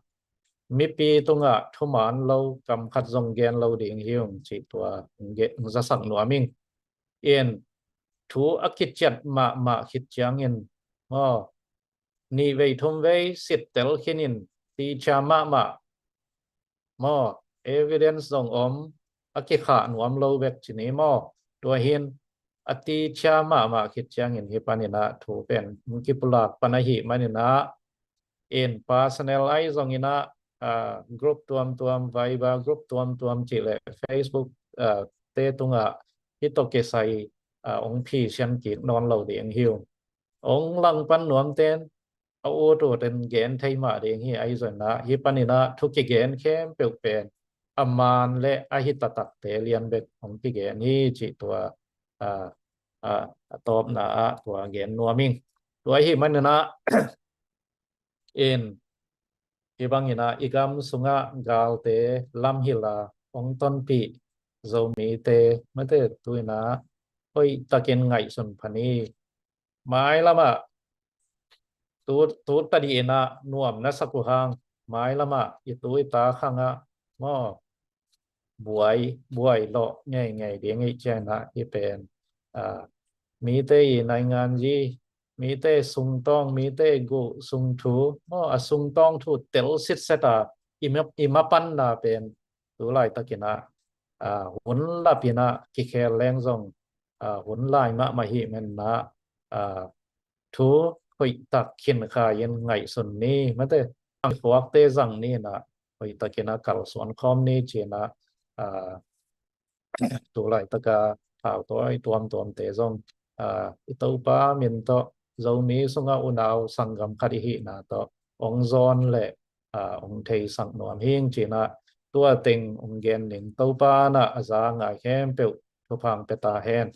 mipi tungah thuman lo kam khat zong gen lo ding hi ung cih tua hong zasak nuam ing. In thu a kiciat mahmah khit ciangin maw, nih vei thum vei sittel khinin ticia mahmah maw, evidence zong om, a kikhah nuam lo bek ci ni maw? Tua hin a ticia mahmah khit ciangin hih panin ah thu pen hong kipulak pan ahih manin ah in personal ahi zongin ah group tuamtuam, Viber group tuamtuam cih leh Facebook te tungah hih tawh kisai hong phisian kik nawn lo ding hi ung. Hong langpan nuamten a ut ut in gen thei mah ding hi. Ahi zongin ah hih panin ah thu kigen khempeuh pen a man le a hi taktakte lian bek hong kigen hi cih tua a tawpna ah tua gen nuam ing. Tua ahih manin ah in hih bangin ah i gam sungah galte lamhilh a hong tonpih Zomite mate tu-in ah hoihtakin ngaihsun pha ni. Mailamah tu, tu tadih in ah nuam na sak uh hang mailamah i tu i ta khangah maw buai buai lawh ngeingei ding ih ciangin ah hih pen mite i nainganzi, mite sungtawng, mite guh sungthu maw, a sungtawng thu tel sitset a i mapanna pen tu laitakin ah hun lapin ah kikhel leng zong hun lai mahmah ahih manin ah thu hoihtak khinkhai in ngaihsun ni mate, ang khuakte zang ni in ah hoihtakin ah kalsuan khawm ni ci-in ah tu laitaka thautawi tuamtuamte zong i Topa min tawh Zomi sungah unau sanggam khat i hihna tawh hong zawn le hong theisak nuam hing ci-in ah tua teng hong gen ning. Topa in ah a za ngai khempeuh thupha hong pia ta hen.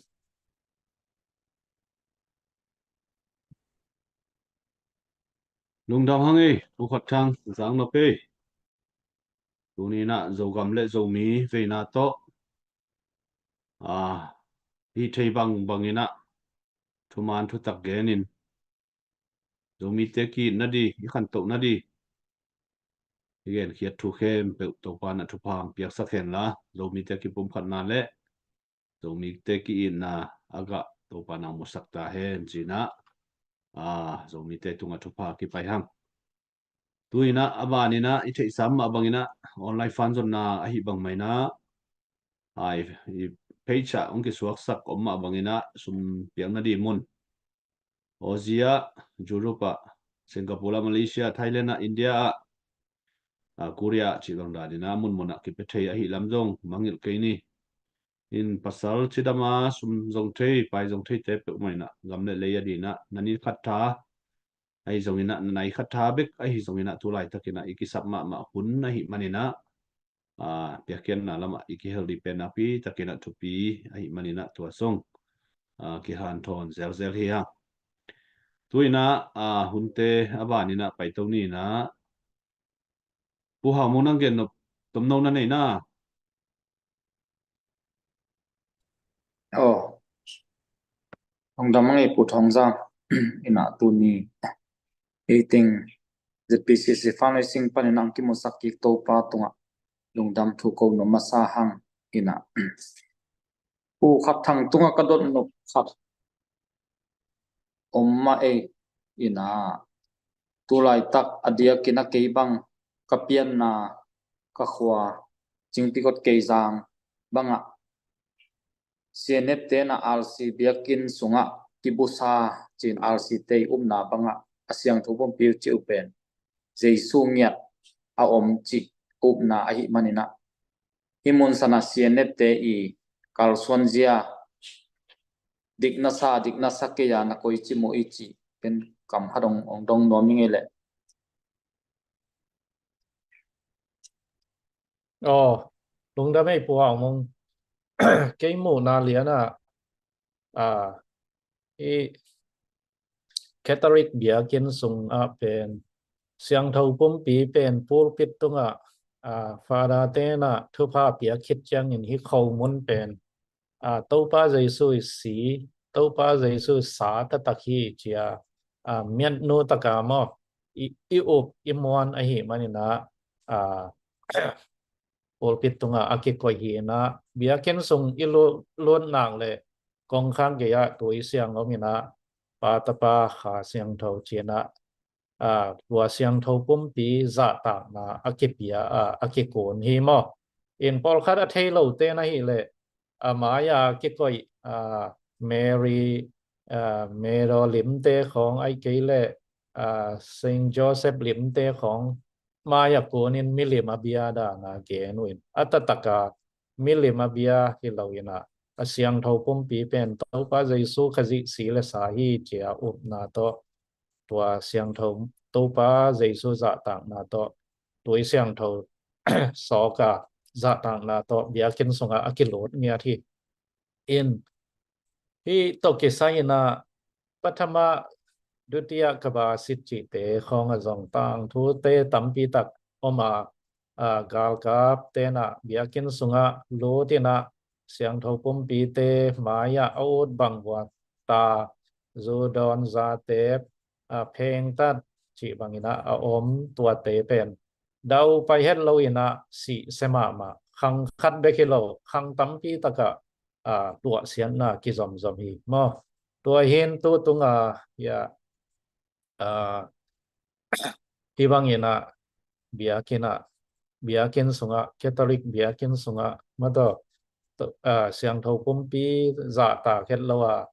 Lungdam hang ei, U Khat Thang, zang nop ei. Tuni in ah Zogam le Zomi veina tawh hih thei bangbang in ah thuman thutak genin Zomite ki-itna di, i khantohna di i genkhiat thu khempeuh Topa in ah thupha hong piaksak hen la, Zomite kipumkhatna le Zomite ki-itna a gah Topa in ah musak ta hen ci-in ah Zomite tungah thupha kipai hang. Tu-in ah a banin ah i theihsa mah bangin ah online fund zonna ahi bang mah in ah i page ah hong kisuaksak om mah bangin ah sum piakna di mun Aussie ah, Europe ah, Singapore ah, Malaysia, Thailand ah, India ah, Korea cih bang danin ah munmun ah kipia thei ahih lam zong mangngilh kei ni. In pasal cidam a sum zong thei, pai zong theite peuhmah in ah gam le lei adingin ah na ni khat tha ahi zongin ah, na nai khat tha bek ahi zongin ah tu laitakin ah i kisap mahmah hun ahih manin ah piakkhiatna lamah i kihel ding pen nakpi takin ah thupi ahih manin ah tua zong kihanthawn zelzel hi hang. Tu-in ah, a, hunte a banin ah paito ni-in ah, Pu Hau Mung, nang gen nop tomno na nei na. Aw, lungdam a ngei Pu Thawng Zang. In ah tuni ei teng Z P C C fundraising panin ah hong kimusak kik Topa tungah lungdam thu ko nuam masa hang. In ah Pu Khat Thang tungah ka dot nop khat om mah ei. In ah, tu laitak a diakin a kei bang ka pianna ka khua Cingpikot Keizang bangah C N F te in ah R C biakinn sungah kibusa ci-in R C te i upna bangah a siangtho pumpi uh cih uh pen Jesu ngiat a om cih upna ahih manin ah, hih mun sanah C N F te i kalsuan zia, dik na sa, dik na sa kei a na koici mu i cih pen kam khat hong, hong dong nuam ing ei leh. Aw, lungdam ei Pu Hau Mung. Kei muhna lian ah, a, i Catholic biakinn sungah pen siangtho pumpi pen pulpit tungah, a, Father te in ah thupha piak khit ciangin hih khomun pen, a, Topa Jesu i si, Topa Jesu i sa taktak hi ci a, a, miatnu taka maw, i, i up i muan ahih manin ah, a, pulpit tungah a kikoih hi. In ah biakinn sung i lut, lut nak leh kongkhak gei-ah tui siang om in ah, Pa, Tapa, Kha Siangtho ci-in ah, a, tua siangtho pumpi zahtakna a kipia, a, a kikun hi maw. In pawlkhat a thei lote na hih leh, a, mai-a kikoih, a, Mary, a, Medo limte khawng, ahih kei leh, a, Saint Joseph limte khawng mai-a kunin milim a bia dan a gen uh in, a taktak a milim a bia hi lo in ah, a siangtho pumpi pen Topa Jesu Khazih si le sa hi ci a upna tawh, tua siangtho Topa Jesu zahtakna tawh, tui siangtho sawk a zahtakna tawh biakinn sungah a kilut ngiat hi. In, hih tawh kisai in ah Pathama Dutiya Kabbasit cihte khawng ah zong tangthute tampi tak om a, a, galkapte in ah biakinn sungah lut in ah siangtho pumpite mai-ah a ut bang uh a, ta, zu dawn, zatep, a, phengtat cih bangin ah a om tuate pen dau pai het lo in ah sihsia mahmah, khang khat bek hi lo, khang tampi takah, a, tuahsiatna kizomzom hi maw. Tua hi in tu tung a, ya, a, hih bangin ah biakinn ah, biakinn sungah, Catholic biakinn sungah maw, tua, a, siangtho pumpi zahtak het lo a,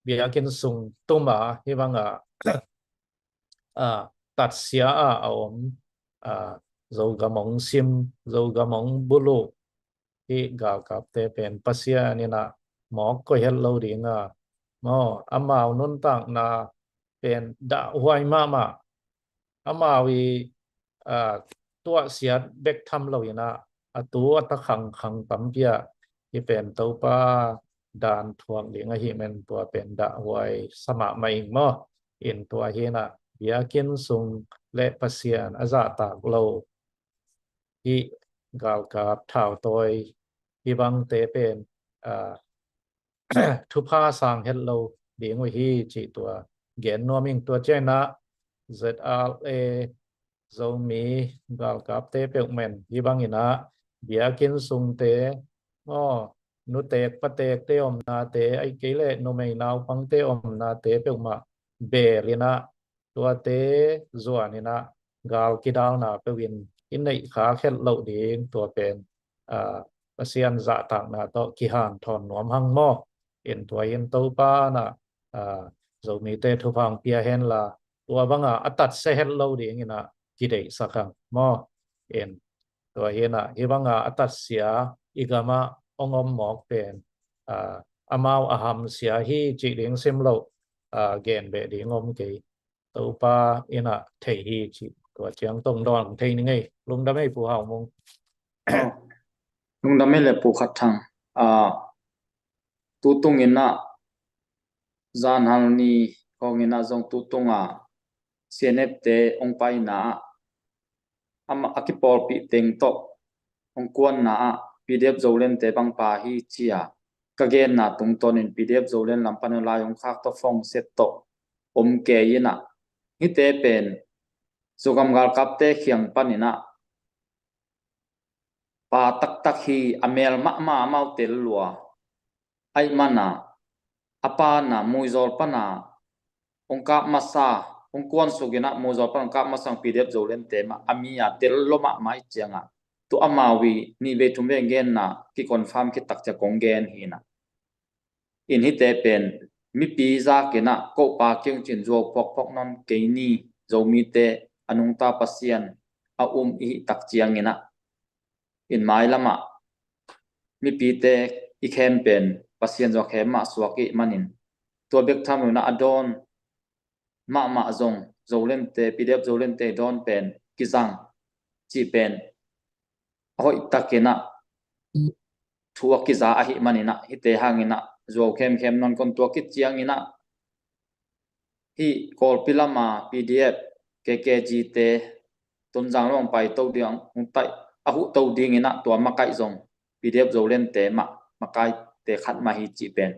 biakinn sung tum a, hih bang a, a, tatsia a, a om, a, Zogam hong sim, Zogam hong buluh, hih galkapte pen Pasian in ah mawk koih het lo ding a, maw, amau nuntakna pen dahhuai mahmah, amau i, a, tuahsiat bek tham lo in ah, a tu a ta khangkhang tampi ah, hih pen Topa dan thuak ding ahih man tua pen dahhuai sa mahmah ing maw. In tua hi in ah biakinn sung le Pasian a zahtak lo hih galkap thautawi hih bangte pen, a, thupha sang het lo ding uh hi cih tua gen nuam ing. Tua ciangin ah Z R A Zomi galkapte peuhmah in hih bangin ah biakinn sungte, aw, nutek patekte omnate, ahih kei leh numei naupangte omnate peuhmah beel in ah tuate zuan in ah gal kidalna peuh in i neih khak het loh ding tua pen, a, Pasian zahtakna tawh kihanthawn nuam hang maw. In tua in Topa in ah, a, Zomite thupha hong pia hen la, tua bang a a tatsia het lo ding in ah kideihsak hang maw. In tua hi in ah hih bang a a tatsia i gam ah hong om mawk pen, a, amau a hamsia hi cih ding sim loh, a, gen beh ding om kei. Topa in ah thei hi cih tua ciang tong dawn thei ning ei. Lungdam ei Pu Hau Mung. Aw, lungdam ei le Pu Khat Thang. A, tu tung in ah zanhal ni Hong in ah zong tu tungah C N F te hong paina ah, amah a kipawlpih teng tawh hong kuanna ah P D F Zoland te bangpa hi ci-a ka genna tungtawnin P D F Zoland lam pan lai hong khak tawh phone set tawh om kei in ah, hihte pen Zogam galkapte kiang panin ah pa taktak hi, a mel mahmah amau tel lua. Ahih manin ah a pa in ah Muizawl pan ah hong kap masa, hong kuan suk in ah Muizawl pan hong kap masa P D F Zoland te mah a mi a tel lua mahmah ahih ciangin ah, tu amau i nih vei thum vei genna kiconfirm khit tak ciang kong gen hi in ah. In hihte pen mipi zak in ah ko pa kiang cin zuau phawkphawk nawn kei ni, Zomite a nungta Pasian a um i hih tak ciangin ah, in mailam ah mipite i khem pen Pasian zong khem mah suak i hih manin, tua bek tham lo in ah a dawn mahmah zong Zoland te, P D F Zoland te dawn pen kizang cih pen a hoih takin ah thu a kiza ahih manin ah, hihte hangin ah zuau khemkhem nawn kei in, tua khit ciangin ah hih Kawlpi lam a P D F K K G te Tonzang lam pai to ding, hong tai, a huh to dingin ah tua makaih zong P D F Zoland te mah makaite khat mah hi cih pen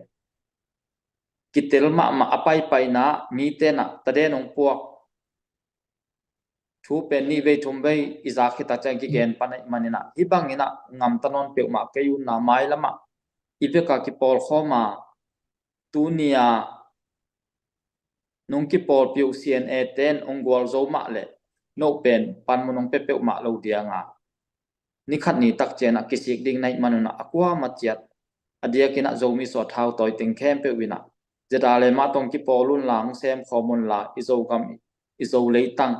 kitel mahmah a paipaina ah mite in ah taden hong puak thu pen nih vei thum vei i zak khit tak ciang kigen pan ahih manin ah, hih bangin ah ngamta nawn peuhmah kei un ah, mailam ah i vek a kipawlkhawm a, tuni a nong kipawlpih uh C N A te in hong gualzo mah leh no pen panmun hong pia peuhmah lo ding a, ni khat ni tak ciangin ah kisik ding na hih manin ah, a kuamah ciat a diakin ah Zomi suah thau tawi teng khempeuh in ah ZRA le mah tawh hong kipawl un la, hong sem khawm un la, i Zogam, i Zo leitang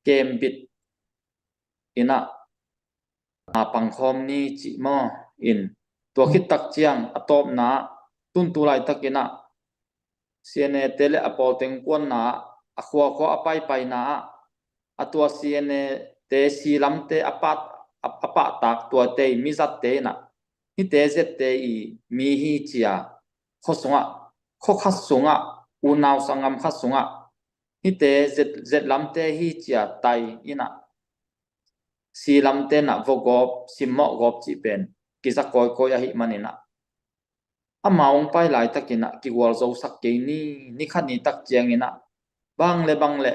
kembit in ah a pangkhawm ni cih maw in. Tua khit tak ciang a tawpna ah, tun tu laitakin ah C N A te le a pawl teng kuanna ah, a khuakhua a paipaina ah, a tua C N A te, si lamte a pah, a, a pahtak tuate i mizatte in ah, hihte zette i mi hi ci-a, khua sungah, khua khat sungah unau sanggam khat sungah hihte zet, zet lamte hi ci-a tai in ah, si lamte in ah vua gawp, simmawh gawp cih pen kiza kawikawi ahih manin ah, amau hong pai laitakin ah kigualzosak kei ni, ni khat ni tak ciangin ah, bang le bang le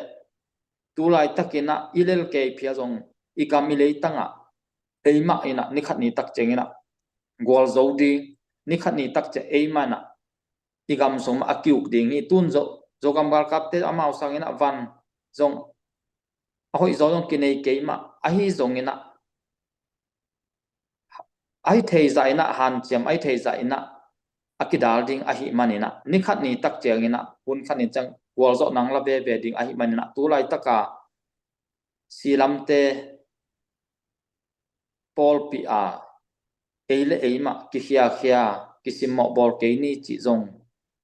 tu laitakin ah i lel kei phial zong i gam i leitang ah eimah in ah ni khat ni tak ciangin ah gualzo ding, ni khat ni tak ciang eimah in ah i gam sung mah a ki-uk ding hi. Tun Zo, Zogam galkapte amau sangin ah van zong a hoih zaw zong kinei kei mah, ahi zongin ah, ahi thei zah in ah hanciam, ahi thei zah in ah a kidal ding ahih manin ah, ni khat ni tak ciangin ah, hun khat ni ciang gualzawh nang la veve ding ahih manin ah, tu laitak a si lamte pawlpih a, ei le ei mah kikhiakhia, kisimmawh bawl kei ni cih zong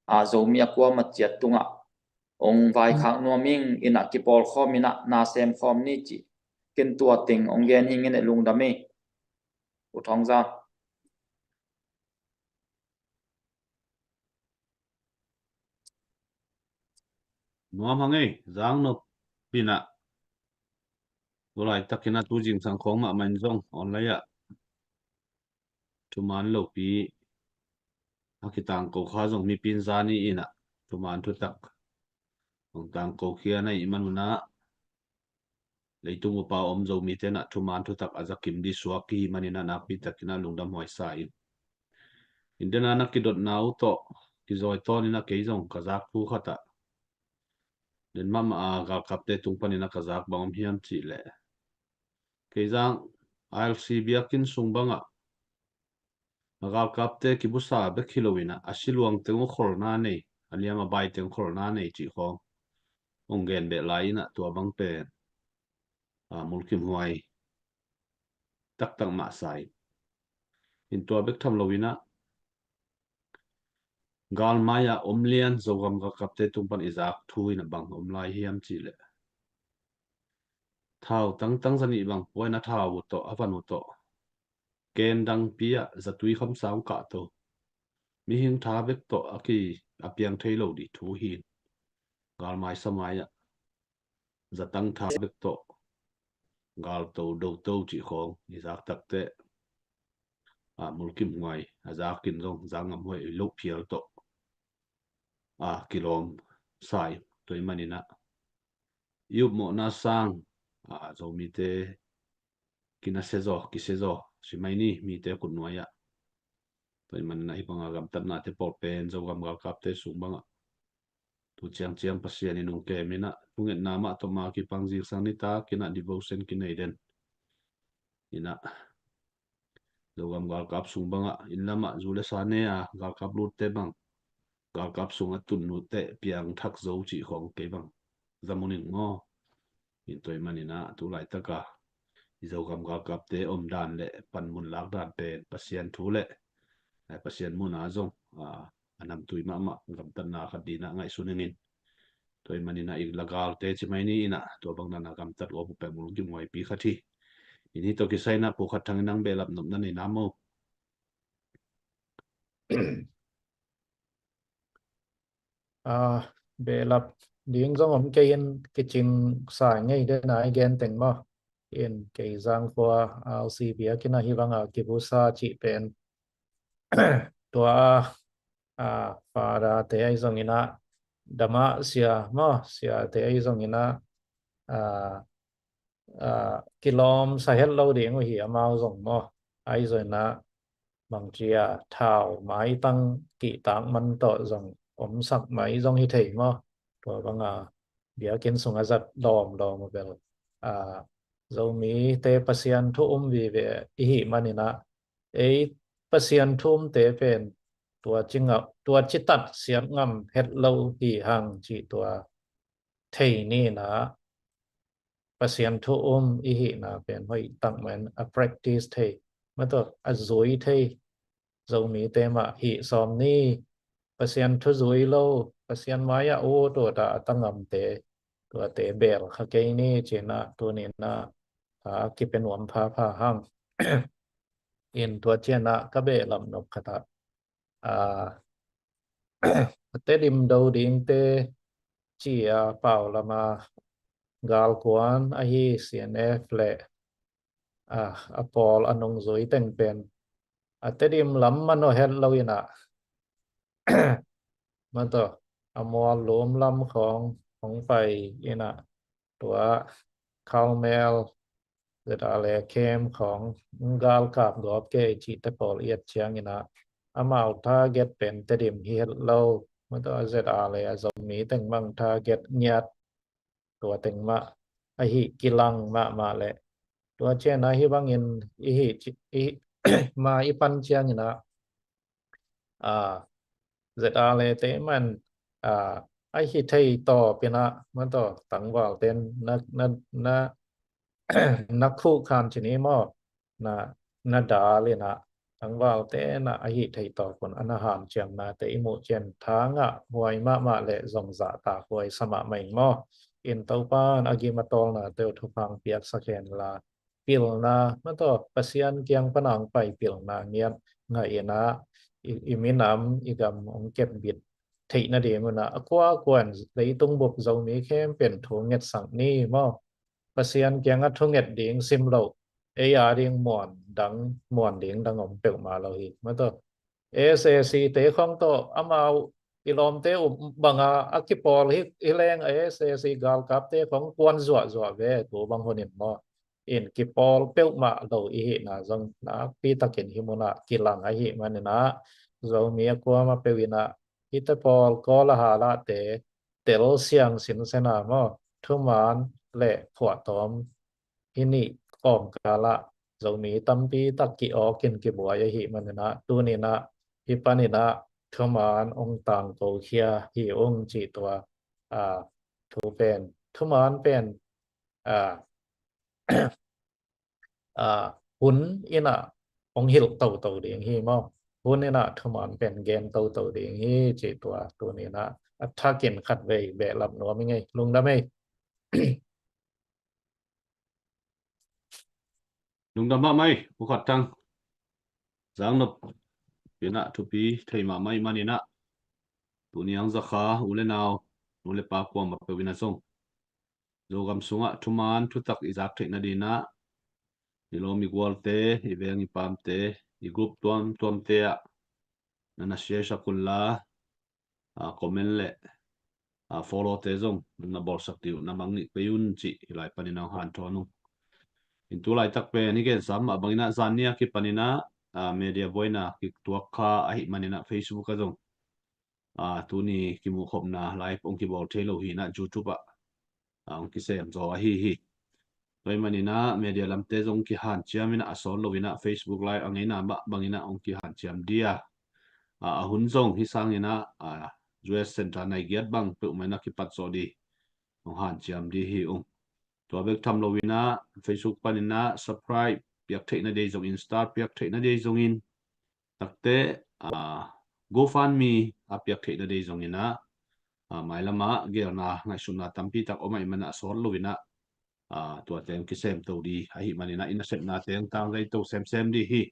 a, Zomi a kuamah ciat tungah hong vaikhak nuam ing in ah, kipawlkhawm in ah na sem khawm ni cih ken tua teng hong gen hi ing e, lungdam e. U Thawng Za. Nuam hang e, Zang Nop in ah tu laitakin ah tu zingsang khawng mahmah in zong online ah thuman lopi a kitangko kha zong mipi in za ni in ah thuman thutak hong tangkokhia na hih manun ah, leitung upa om Zomite in ah thuman thutak a za kim ding suak i hih manin ah nakpi takin ah lungdam huai sa in. India na na kidotna uh tawh kizawi tawnin ah kei zong ka zak thu khat ah, den mahmah a galkapte tung panin ah ka zak bang om hiam cih leh, kei zang I L C biakinn sung bangah a galkapte kibusa bek hi loin ah, a siluang teng uh kholna nei, a liam a bai teng uh kholna nei cih khawng hong gen beh lai in ah, tua bang pen a, mulkimhuai taktak mah sa in. In tua bek tham loin ah, galmai ah om lian Zogam galkapte tung pan i zak thu in ah bang om lai hiam cih leh, thau tangtang za nih bang puaina thau uh tawh, a van uh tawh, ken dangpi ah zatui khamsa hong kahto, mihing tha bek tawh a ki, a piang thei lo dih thu hi. Galmai samai ah zatang tha bek tawh galto doto cih khawng i zak takteh a mulkimhuai a zakin zong zak ngam huai i loh phial tawh a kilawm sai. Tua i maninah i upmawhna sang a Zomite kina sezaw kisezaw simai ni mite kutnuai ah. Tua i maninah hih banga gamtatnate pawl pen Zogam galkapte sung bangah tu ciangciang Pasian i nungkem inah thungetna mah tawh ma kipang zingsang nitak inah devotion kinei den inah Zogam galkap sung bangah inn lamah zu le sa ne a galkap lutte bang galkap sungah tun nutte piang thak zo cih khawng kei bang zamuning maw? In tua i maninah tu laitaka i Zogam galkapte omdan le panmun lakdan pen Pasian thu le Pasian muna zong a namtui mahmah gamtatna khat dinah ngaihsun ingin. Tua i maninah i lagalte cimai ni inah tua bang dana gamtat uh a pupek mulkimhuaipi khat hi. In hih tawh kisai inah Pu Khat Thang in nang behlap nopna nei na maw? Behlap ding zong om kei in kicing sa ngei dena i gen teng maw? In kei zangkhua alsi biakina hih banga kibusa cih pen tua a fada te ahi zongina dama sia maw, sia te ahi zongina kilawm sa het lo ding uh hi amau zong maw? Ahi zongina bangcia thau maitang kihtak man tawh zong omsak mai zong hi thei maw? Tua banga biakinn sung a zat lawmlawm uh bel Zomite Pasian thu um vive i hih maninah ei Pasian thu umte pen tua ci ngah tua citat siat ngam het lo hi hang cih tua thei ninah Pasian thu um i hihna pen hoih tak men a practice thei mataw a zui thei Zomite mah hih sawm ni. Pasian thu zui lo Pasian mai-ah ut ut a a tangamte tuate bel kha kei ni cinah tuninah a kipe nuam phapha hang. In tua cianah ka behlap nop khatah a Tedim do dingte ci a pau lama galkuan ahi C N F le a pawl a nungzui teng pen a Tedim lam man aw het lo inah mataw a mual lum lam khawng hong pai inah tua Khalmel ZRA le camp khawng galkap gawp kei cihte pawl i et cianginah amau target pen Tedim hi het lo mataw ZRA le a Zomi teng bang target ngiat tua teng mah ahi kilang mahmah leh tua cianah hih bangin ihi ma i pan cianginah ZRA le te man ahi thei tawpinah mataw tangvalte na na na khuh khan cini maw na na dal inah tangvalte na ahi thei tawpun a na hanciamnate i muh cian thangah huai mahmah le zong zahtak huai sa mahmah ing maw? In Topan a gim a tawlnate uh thupha piaksak hen la pilna mataw Pasian kiang pana hong pai pilna ngiat ngah inah i minam i gam hong kepbit theih nadingunah a kuakuan leitung bup Zomi khempeuh thu ngetsak ni maw? Pasian kiangah thunget ding sim loh ei a ding muan dang muan ding dang om peuhmah lo hi mataw. SAC te khawng tawh amau i lawmte uh banga a kipawl hi leng a SAC galkapte khawng kuan zuahzuah ve tu bang hunin maw? In kipawl peuhmah lo i hihna zong nakpi takin hih munah kilang ahih maninah Zomi a kuama peuh inah hihte pawl Kawl a halahte tel siang sinsena maw thuman le phuahtawm hih nih kawmkalah Zomi tampi tak ki-awkin kibuai ahih maninah tuninah hih paninah thuman ong tangkokhia hi ung cih tua thu pen thuman pen hun inah hong hilh toto ding hi maw? Hun inah thuman pen gen toto ding hi cih tua tuninah a thakin khatvei behlap nuam i ngei lungdam ei. Lungdam mahmah ei Pu Khat Thang. Zangnop inah thupi thei mahmah i maninah Tuni ang zakha u le nau, u le pa kuamah peuh in ah zong Zogam sungah thuman thutak i zak theih nadinah i lawm i gualte, i veng i paamte, i group tuamtuamte ah na na share sak unla, comment le followte zong na bawlsak dih uh na mangngilh pei un cih hih lai panin ah hong hanthawn ung. In tu laitak pen i gensa mah banginah zanni a kipaninah media buaina kituak kha ahih maninah Facebook ah zong tuni kimuhkhopna live hong kibawl thei lo hinah YouTube ah hong kisem zaw ahi hi. Tua ahih maninah media lamte zong kihanciam inah a sawt lo inah Facebook live a ngeina mah banginah hong kihanciam dih a, a hun zong hih sanginah U S center nai giat bang peuhmah inah kipat zawh dih hong hanciam dih hi ung. Tua bek tham lo inah Facebook paninah subscribe piak theihna dei zongin, star piak theihna dei zongin, takte GoFundMe a piak theihna dei zonginah mailamah gelna ngaihsutna tampi tak om ahih manah a sawt lo inah tuate hong kisemto dih ahih maninah i nasepnate hong tangzaito semsem dih hi.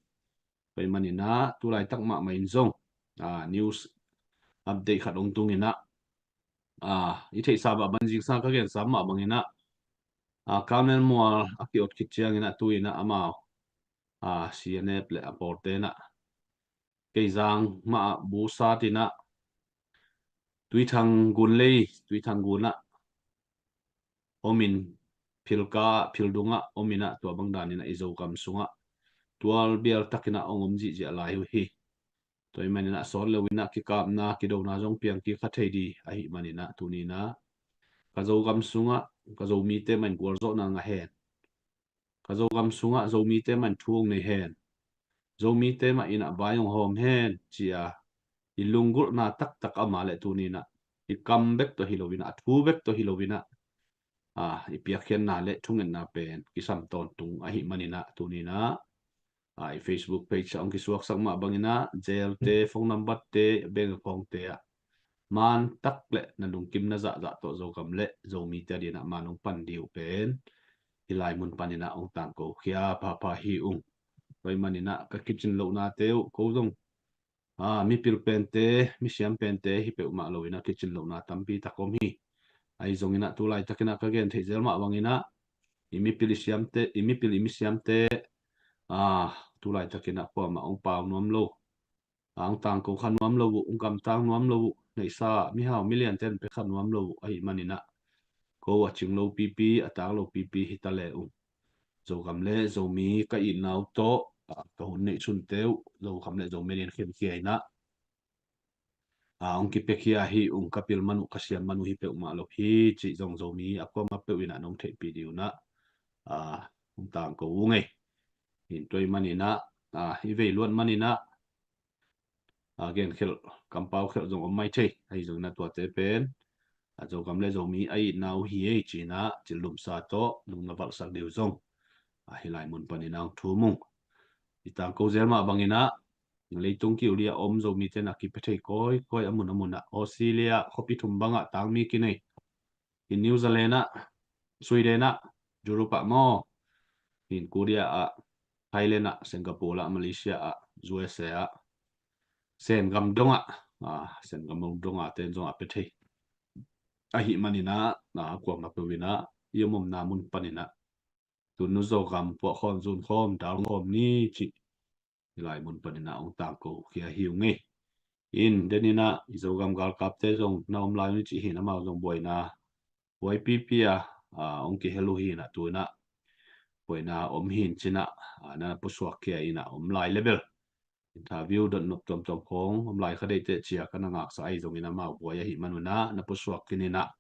Tua ahih maninah tu laitak mahmah in zong news update khat hong tunginah i theihsa mah banzingsa ka gensa mah banginah Carmel mual a ki-ot khit cianginah tu inah amau CNF le a pawltenah Keizang mah ah busatinah Tuithang gun lei, Tuithang gunah omin, philka ah, phildungah ominah tua bang daninah i Zogam sungah tual bial takinah hong om zihziah lai uh hi. Tua ahih maninah sawt lo inah kikapna kidona zong piang kik kha thei dih ahih maninah tuninah ka Zogam sungah ka Zomite mah in gualzawhna ngah hen. Ka Zogam sungah Zomite mah in thu hong nei hen. Zomite mah inah vai hong hawm hen cia i lunggulhna taktak amah le tuninah i kam bek tawh hi lo inah, a thu bek tawh hi lo inah i piakkhiatna le thungetna pen kisam tawntung ahih maninah tuninah i Facebook page ah hong kisuaksak mah banginah jail te, phone number te, bank account te ah man tak le na lungkim na zahzah tawh Zogam le Zomite adinah man hong pan dih uh pen hih lai mun paninah hong tangko khia phapha hi ung. Tua ahih maninah ka kicin lohnate uh ko zong mipil pente, misiam pente hi peuhmah lo inah kicin lohna tampi tak om hi. Ahi zonginah tu laitakinah ka gen theih zel mah banginah i mipil i siamte, i mipil i misiamte tu laitakinah kuamah hong pau nuam lo, hong tangko kha nuam lo uh, hong gamtang nuam lo uh, neihsa mihau miliante in pia kha nuam lo uh ahih maninah ko a cing lo pipi, a tang lo pipi hi ta le uh, Zogam le Zomi ka itna uh tawh ka hun neih sunte uh Zogam le Zomi adin khenkhia inah hong kipiakhia hi ung. Ka pil man uh, ka siam man uh hi peuhmah lo hi cih zong Zomi a kuamah peuh inah nong theihpih dih unah hong tangko ung ei. Tua ahih maninah i vei luat maninah genkhelh, kampau khelh zong om mai thei. Ahi zonginah tuate pen Zogam le Zomi a itna uh hi ei cinah cillumsa tawh nong na valhsak dih uh zong hih lai mun paninah hong thum ung. I tangko zel mah banginah leitung kiulia om Zomite na kipia thei kawikawi a mun a munah, Australia khuapi thum bangah tangmi kinei. In New Zealand ah, Sweden ah, Europe ah maw, in Korea ah, Thailand ah, Singapore ah, Malaysia ah, U S A ah, Sengam dongah, Sengam dongah ten zong a pia thei. Ahih maninah kuamah peuh inah i om omna mun paninah tunu Zogam puah khawm, zun khawm, dal khawm ni cih hih lai mun paninah hong tangko khia hi ung ei. In deninah i Zogam galkapte zong na om lai uh ni cih hin amau zong buaina buaipipi a hong kihel uh hinah tunah buaina om hin cinah na pusuak khia inah om lai le bel interview dotnop tuamtuam khawng om lai kha deihteh cia ka na ngaksa ahi zongin amau buai ahih man unah na pusuak khin inah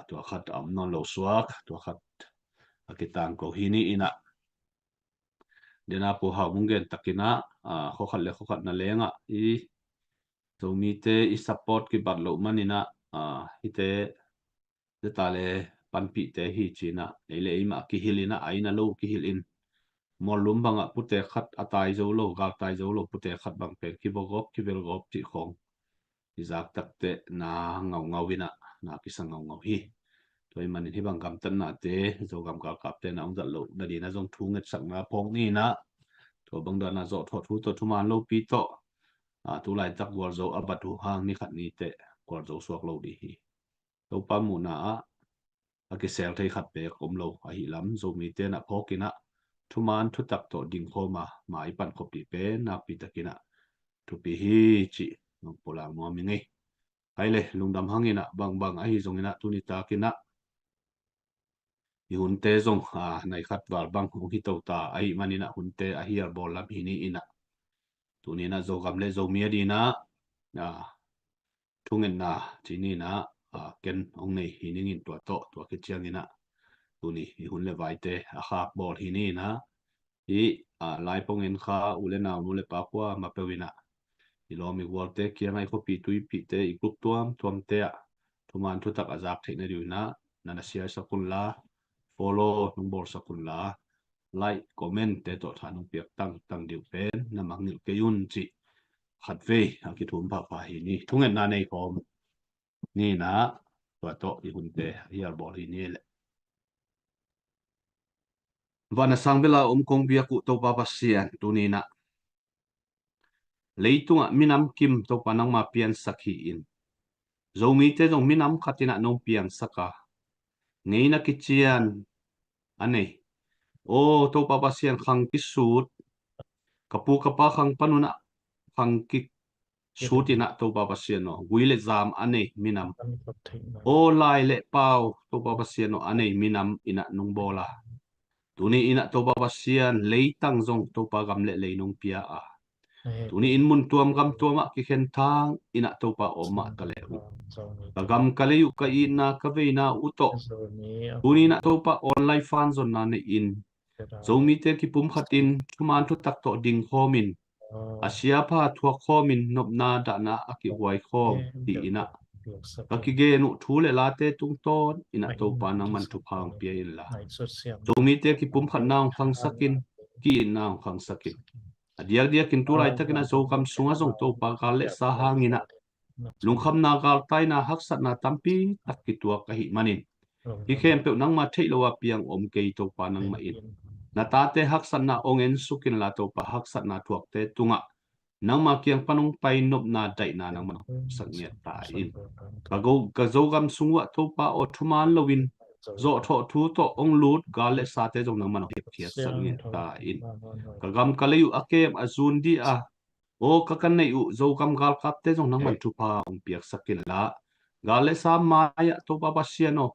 tua khat a om nawn lo suak, tua khat a kitangko hi ni inah. Dena Pu Hau Mung gen takinah khuakhat le khuakhat na lengah i Zomite i support kibat loh maninah hihte zeta le panpihte hi cinah ei le ei mah kihilh inah a inn a lo kihilh in muallum bangah pute khat a tai zo lo, gal tai zo lo pute khat bang pen kibogawp kivelgawp cih khawng i zak takteh na ngaungau inah na kisa ngaungau hi. Tua ahih manin hih bang gamtatnate Zogam galkapte na hong zat loh nadinah zong thu ngetsakna phawk ni inah tua bang dana zawhthawh thu tawh thuman lopi tawh a, tu laitak gualzo a bat uh hang ni khat ni teh gualzo suak lo dih hi. Topa muhna ah a kisel thei khat beek om lo ahi lam, Zomite na phawk in ah thuman thutak tawh dingkhawm a, ma i pan khawmpih pen nakpi takin ah thupi hi cih nong pulak nuam ing ei. Hai le, lungdam hang in ah, bangbang ahi zong in ah, tuni tak in ah i hunte zong, a, nai khat val bang hong hi to ta ahih man in ah, hunte a hial bawl lam hi ni in ah, tuni in ah Zogam le Zomi a ding in ah, a, thungetna ci ni in ah, a, ken hong nei hi ning in, tua tawh, tua khit ciang in ah tuni i hun le vaite a khak bawl hi ni in ah, i, a, lai pongin kha u le nau, nu le pa, kua ma peuh in ah, i lawm i gualte kiang ah, i khuapi tuipite, i group tuamtuamte ah thuman thutak a zak theih nading in ah na na share sak un la, follow nong bawlsak un la, like, comment te tawh tha nong piak tangtang ding uh pen na mangngilh kei un cih khatvei a kithum phapha hi ni. Thungetna nei khawm ni in ah, tua tawh i hunte a hial bawl hi ni leh. Van a sang bel a om kong biak uh Topa Pasian, tuni in ah leitungah minam kim Topa nangma piansak hi in, Zomite zong minam khat in ah nong piangsak a, ngeina kician a nei. Aw Topa Pasian, khang kisut, ka pu ka pa khang pan un ah khang kisut in ah Topa Pasian aw, gui le zam a nei minam, aw lai le pau Topa Pasian aw, a nei minam in ah nong bawl a, tuni in ah Topa Pasian, leitang zong Topa gam le lei nong pia a, tuni in mun tuam gam tuam ah kikhen thang in ah Topa om mah ta le uh, ka gam ka lei uh, ka itna ka veina uh tawh tuni in ah Topa online fan zonna nei in, Zomite kipumkhat in thuman thutak tawh dingkhawm in, a siapa thuak khawm in, nopna dahna a kihuai khawm hi in ah, ka kigen uh thu le late tungtawn in ah Topa nangman thupha hong pia in la, Zomite kipumkhatna hong khangsak in, ki-itna hong khangsak in. A diakdiakin tu laitakin ah Zogam sungah zong Topa gal le sa hang in ah lungkhamna, galtaina, haksatna tampi tak kituak ahih manin, hih khempeuh nangma theih lo a piang om kei Topa nangmah in, na tate haksatna hong ensuk in la Topa, haksatna thuakte tungah nangma kiang pan hong pai, nopna daihna nangman hong sak ngiat ta in. Ka go, ka Zogam sung uh ah Topa aw, thuman loin zawhthawh thu tawh hong lut gal le sate zong nangman hong hepkhiatsak ngiat ta in. Ka gam ka lei uh a kem a zun dih a, aw ka ka neih uh Zogam galkapte zong nangman thupha hong piaksak in la, gal le sa mai-ah Topa Pasian aw,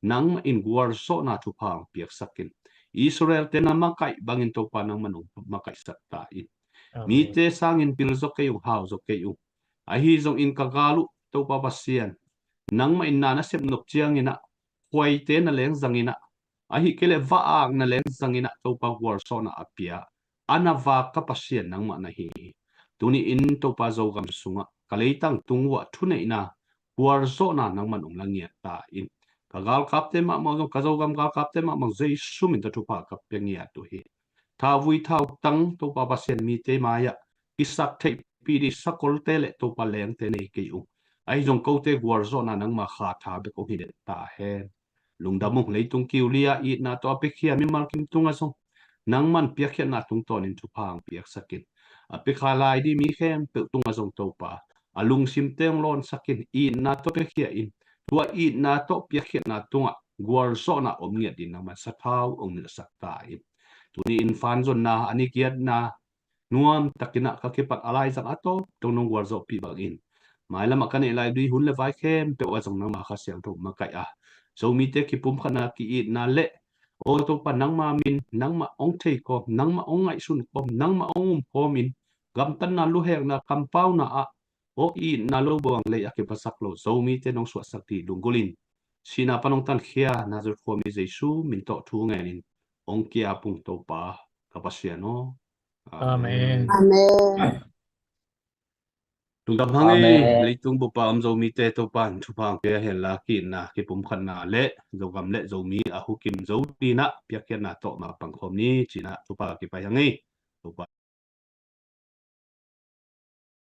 nangmah in gualzawhna thupha hong piaksak in. Israelte na makaih bangin Topa nangman hong makaihsak ta in. Mite sangin pil zaw kei ung, hau zaw kei ung. Ahi zongin ka gal uh Topa Pasian, nangmah in na na sep nop ciangin ah khuaite na leng zangin ah, ahih kei leh va-ak na leng zangin ah Topa gualzawhna a pia a na vak ka Pasian nangmah na hi hi. Tuni in Topa Zogam sungah ka leitang tung uh ah thuneihna, gualzawhna nangman hong la ngiat ta in. Ka galkapte mahmah zong, ka Zogam galkapte mahmah zong Jesu min tawh thupha ka pia ngiat uh hi. Thavui thautang Topa Pasian, mite mai-ah kisak theihpih dih sakolte le Topa lengte nei kei ung. Ahi zong kote gualzawhna nangma kha tha bek hong hi den ta hen. Lungdam ung, leitung kiu li-a itna tawh a piakhia mimal kim tungah zong nangman piakkhiatna tungtawnin thupha hong piaksak in. A piakhia lai dih mi khempeuh tungah zong Topa, a lungsimte hong lawnsak in, itna tawh piakhia in. Tua itna tawh piakkhiatna tungah gualzawhna om ngiat ding nangman sathau hong nilhsak ta in. Tuni in fan zonna a ni giatna nuam takin ah ka kipat a laizang a tawp tawh nong gualzawhpih bangin, mailam ah ka neih lai dui hun le vai khempeuh ah zong nangma Kha Siangtho makaih a, Zomite kipumkhatna, ki-itna le, aw Topa, nangma min, nangmah hong thei kawm, nangmah hong ngaihsun kawm, nangmah hong um kawmin, gamtatna, luhekna, kampauna ah aw itna lo buang lei a kiphasak lo Zomite nong suahsak dih lunggulh in, sihna pan hong tankhia Nazareth khuami Jesu min tawh thu ngenin hong ki-ap ung Topa ka Pasian aw. Amen. Amen. Lungdam hang ei. Amen. Leitung bup a om Zomite Topa'n thupha hong pia hen la, ki-itna, kipumkhatna le Zogam le Zomi a hukim zo ding ah piakkhiatna tawh ma pangkhawm ni ci-in ah thupha kipai hang ei. Topa